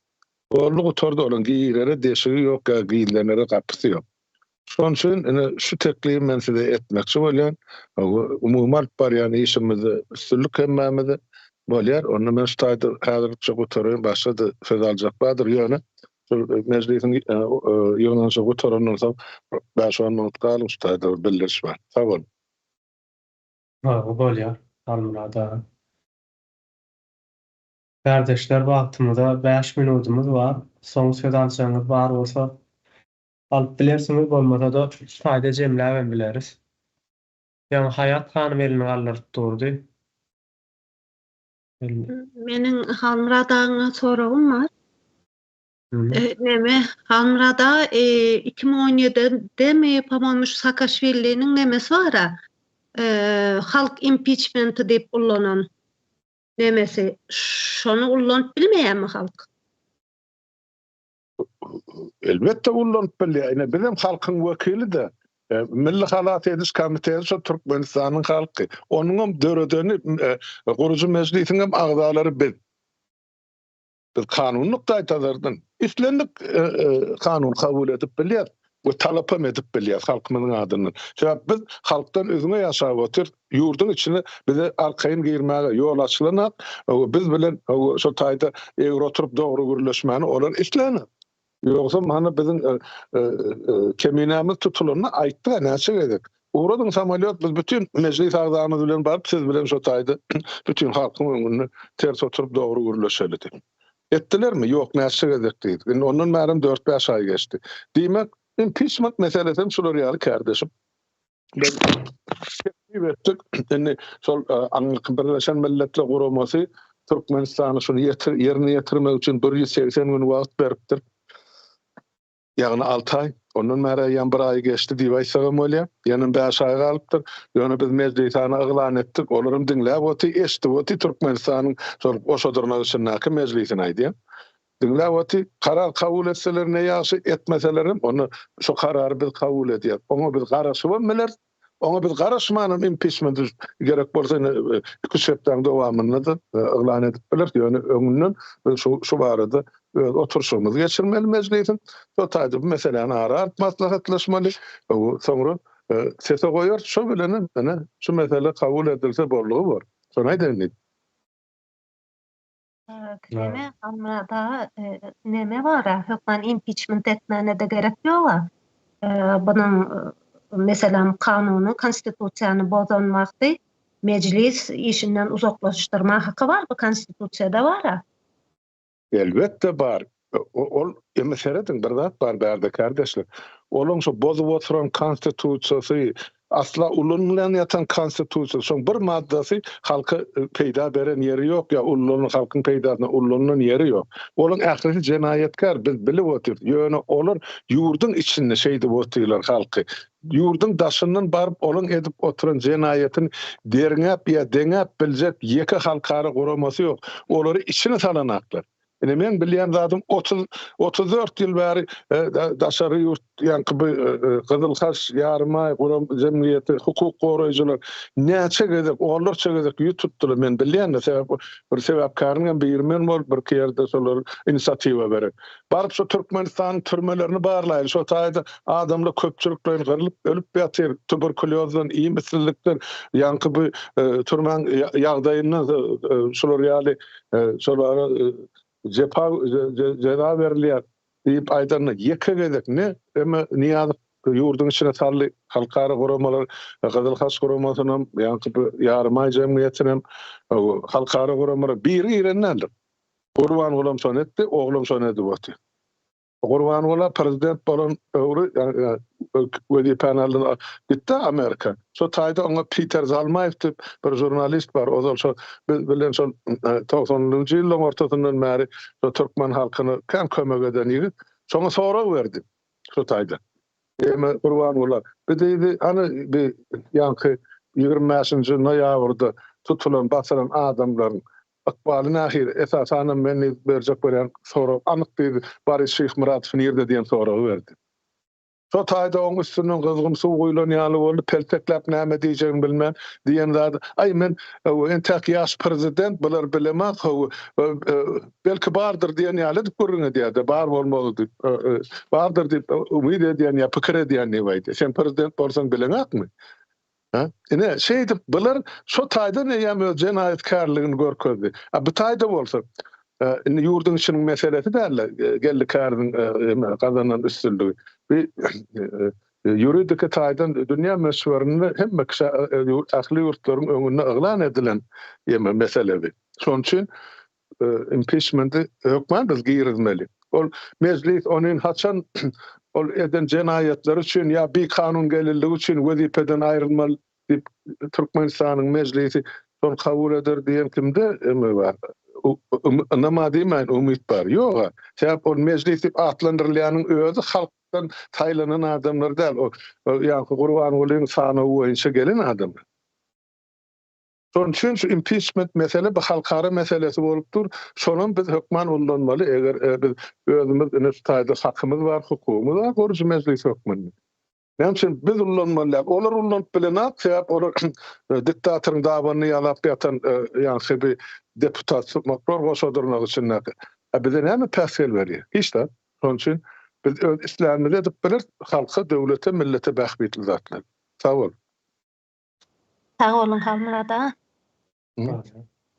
Boldy gutardy olaň girere deşigi ýok ýa gizlenere gapysy ýok. Şonuň üçin ine şu teklibi men size etmekçi bolýan. Umumy alyp barýan işimizde üstünlik hemmämize bolýar. Onda men şu taýda häzirlikçe gutaraýyn, başga-da söz aljak bardyr. Ýöne şu mejlisiň ýygnanyşygy gutarandan soň bäş-on minut galyň şu taýda bir bildiriş bar. Sag boluň. Hawa bolýar, Halmyrat aga. Kärdeşler wagtymyza bäş minudymyz bar, soň söz aljagyňyz bar bolsa Alyp bilersiňiz bolmasada şu taýda jemläbem bileris. Ýaňy Haýat hanym elini galdyryp durdy. Meniň Halmyrat agaňa soragym bar. Neme Halmyrat aga 2017-demi po-moýmu şu Saakaşwiliniň nemesi bar-a halk impiçmenti diýip ullanan nemesi şony ullanyp bilmeýärmi halk? Elbetde ullanyp bilýär. Ine bizem halkyň wekili-de. Milli halas ediş komiteti şo Türkmenistanyň halky. Onuňam döredeni gurujy mejlisiňem agzalary biz. Biz kanuny nukdaýnazardan islendik kanun kabul edip bilýäris we talapam edip bilýäris halkymyzyň adyndan. Sebäp biz halkdan üzňe ýaşap otyrys. Ýurduň içine bize arkaýyn girmäge ýol açylanak we biz bilen şo taýda egri oturyp dogry gürleşmäni olar islänok. Ýogsam hany biziň keminämiz tutulanda aýtdyk-a näçe gezek. Ugradyň samolýot biz bütin mejlis agzamyz bilen baryp siz bilen şo taýda bütin halkyň öňünde ters oturyp dogry gürleşeli diýip. Etdilermi? Ýok näçe gezek diýdik. Indi ondan bärem dört-bäş aý geçdi. Diýmek, impiçment meselesem şular ýaly kärdeşim. Biz teklip etdik. Indi şol Aňňyky Birleşen Milletler Guramasy Türkmenistana şuny ýerine ýetirmek üçin 180 gün wagt beripdir. Ýagny 6 aý. Ondan bäri eýýäm bir aý geçdi diýip aýtsagam bolýar. Ýenem bäş aý galypdyr. Ýöne biz mejlisany yglan etdik. Olaram diňläp otyr, eşidip otyr Türkmenistanyň şol goşa dyrnak içindäki mejlisini aýdýan. Diňläp otyr. Karar kabul etseler ne ýagşy, etmeselerem onda şo karary biz kabul edýäs. Oňa biz garaşybam bileris. Oňa biz garaşmanam impiçmenti gerek bolsa ine iki-üç hepdäň dowamynda-da yglan edip bileris. Ýöne öňünden biz şu şu barada öz oturyşygymyzy geçirmeli mejlisiň. Şo taýda bu meseläni ara alyp maslahatlaşmaly. Soňra sese goýarys. Şo bilenem ine şu mesele kabul edilse boldugy bor. Şony aýdaýyn diýdim. Neme, Halmyrat aga, neme bar-a, hökman impiçment etmäne-de gerek ýog-a. Bunuň, meselem, kanuny, konstitusiýany bozan wagty mejlis işinden uzaklaşdyrma haky bar, bu konstitusiýada bar-a. Elbetde bar. Ol, indi serediň, bir zat bar bärde, kärdeşler. Olaň şo bozup oturan konstitusiýasy, Asla ulanylýan ýatan konstitusiýa, şoň bir maddasy halka peýda beren ýeri ýok ýa ullanan halkyň peýdasyna ullanylan ýeri ýok. Olaň ählisi jenaýatkär biz bilip otyrys. Ýöne olar ýurduň içinde şeýdip otyrlar halky. Ýurduň daşyndan baryp olaň edip oturan jenaýatyny derňäp ýa deňäp biljek ýeke halkara guramasy ýok. Olary içine salanaklar. Ine meň bilýän zadym 30 34 ýyl bäri daşary ýurt ýaňky bu Gyzyl Haç Ýarymaý guram jemgyýeti hukuk goraýjylar näçe gezek onlarça gezek ýüz tutdular men bilýän-de sebäp bir sebäpkäriň hem biri men bolup birki ýerde şolar inisiatiwa beren. Baryp şu Türkmenistanyň türmelerini barlaýyn şo taýda adamlar köpçülikleýin gyrlyp ölüp ýatyr tuberkulýozdan iýmitsizlikden ýaňky bu türmäň ýagdaýyndan şular ýaly Şolara jepa jeza berilýär diýip aýdanda ýeke gezek ne eme Nyýazow ýurduň içine saldy halkara guramalar Gyzyl Haç guramasynam ýaňky bu Ýarymaý jemgyýetinem halkara guramalar biri giren däldir. Gurbangulam şony etdi, oglam şony edip otyr. Gurbanguly prezident bolan döwri wezipäni aldy, gitdi Amerika. Şo taýda oňa Piter Zalmaýew diýip bir žurnalist bar, ozal şo biz bilen şol togsanynjy ýyllaryň ortasyndan bäri şo türkmen halkyna kän kömek eden ýigit. Şoňa sorag berdi şo taýda. Eme Gurbangula, bi diýdi, hany bi ýaňky 25-nji noýabrda tutulan, basylan adamlaryň Ykbaly nähili? Esasanam men diýip berjek bolýan sorag anyk diýdi. Boris Şyhmyradow nirde diýen soragy berdi. Şo taýda oň üstünden gyzgyn suw guýlan ýaly boldy, peltekläp näme diýjegini bilmän diýen zady, Aý men entäk ýaş prezident, bular bilemok, how, belki bardyr diýen ýaly edip gürrüň edýärdi, bar bolmaly diýip, bardyr diýip umyt edýän ýa pikir edýän diýip aýdýar. Sen prezident bolsaň bileňakmy? Hä? Ine, şeýdip, bular şo taýdan eýýäm öz jenaýatkärligini görkezdi. A bu taýda bolsa, indi ýurduň içiniň meselesi däl-de, Geldi Käriziň gazanan üstünligi. Bu ýuridiki taýdan dünýä möçberinde hemme kişä, ähli ýurtlaryň öňünde yglan edilen mesele bu. Şonuň üçin impiçmenti hökman biz girizmeli. Ol mejlis ony haçan ol eden jenaýatlary üçin ýa bikanun gelilligi üçin wezipeden aýrylmaly diýip Türkmenistanyň mejlisi şony kabul eder diýen kimde eme bar? Ynama diýmäýin umyt bar. Ýoga. Sebäp ol mejlis diýip atlandyrylýanyň özi halkdan saýlanan adamlar däl. Ol ýaňky Gurbangulyň sanawy boýunça gelen adamlar. Şonuň üçin şu impiçment mesele bu halkara meselesi bolup dur. Şonam biz hökman ullanmaly, eger biz özümiz ine şu taýda hakymyz bar, hukugymyz bar gurujy mejlis hökmünde. Näme üçin biz ullanmaly däl? Olar ullanyp bilenok, sebäp olar diktatoryň dabanyny ýalap ýatan ýaňky bir deputat tutmaklar goşa dyrnak içindäki. A bize näme päsgel berýär? Hiç zat. Şonuň üçin biz öz islänimizi edip bileris, halka, döwlete, millete bähbitli zatlar. Sag bol. Sag boluň Halmyrat aga.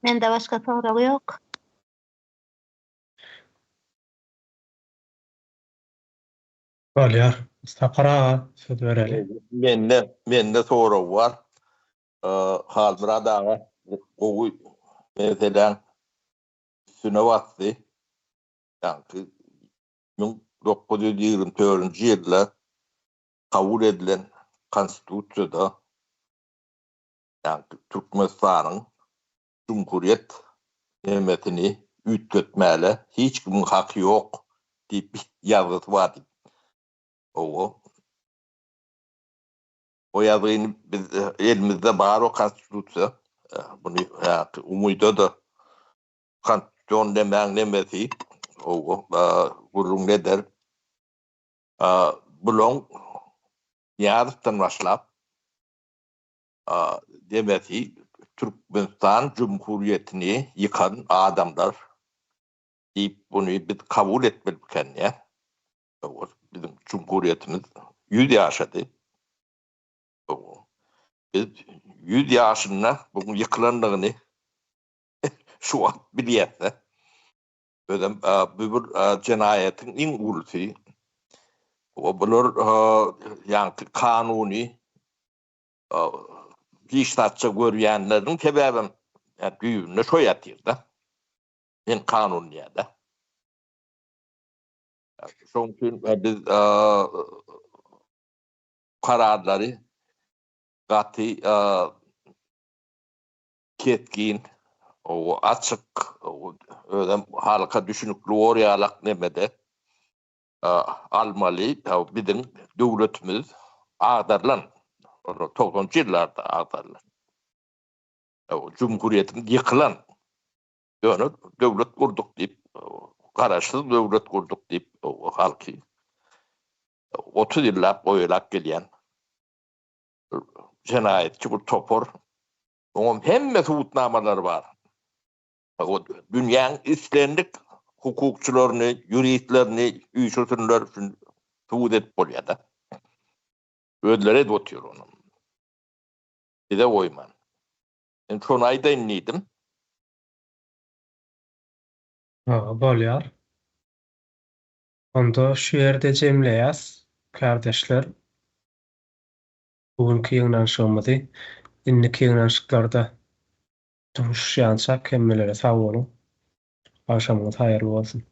Mende başga sorag ýok. Bolýar. Sapar aga söz bereli. Mende mende sorag bar. Halmyrat aga gowy meseläň üstüne basdy. Ýaňky 1924-nji ýylda kabul edilen Konstitusiýada, ýagny Türkmenistanyň Jumhuriýet nemesini üýtgetmäle hiç kimiň haky ýok diýip ýazgysy bar diýip. Owo. O ýazgyny biz elimizde bar o konstitusiýa. Buny umyda-da konstitusion nemäň nemesi, owo, gürrüň eder. Bulaň Nyýazowdan başlap demesi Türkmenistan Jumhuriýetini ýykan adamlar diýip buny biz kabul etmeliken ýa. Biziň Jumhuriýetimiz 100 ýaşady. Biz 100 ýaşynda buň ýykylandygyny şu wagt bilýäs-de. Özem bu bir jenaýatyň iň ulusy. Bular ýaňky kanuny hiç zatça görýänleriniň sebäbem düýbünde şo ýatyr-da. Men kanun diýýär-de. Şonuň üçin biz kararlary gaty kesgin, açyk, özem halka düşünikli bor ýalak nemede almaly. Biziň döwletimiz agdarylan, togsanynjy ýyllarda agdarylan. Jumhuriýetimiz ýykylan. Ýöne döwlet gurduk diýip, garaşsyz döwlet gurduk diýip halky 30 ýyllap oýalap gelýän jenaýatçy bir topar. Oňam hemme subutnamalary bar. Dünýäň islendik hukukçylaryny, ýuristlerini üýşürsinler, subut edip bolýar-da. Özleri edip otyr ony. Bize goýman. Men şony aýdaýyn diýdim. Hawa, bolýar. Onda şu ýerde jemleýäs, kärdeşler. Bu günki ýygnanyşygymyzy indiki ýygnanyşyklarda duşuşýançak hemmelere sag boluň. Agşamyňyz haýyrly bolsun.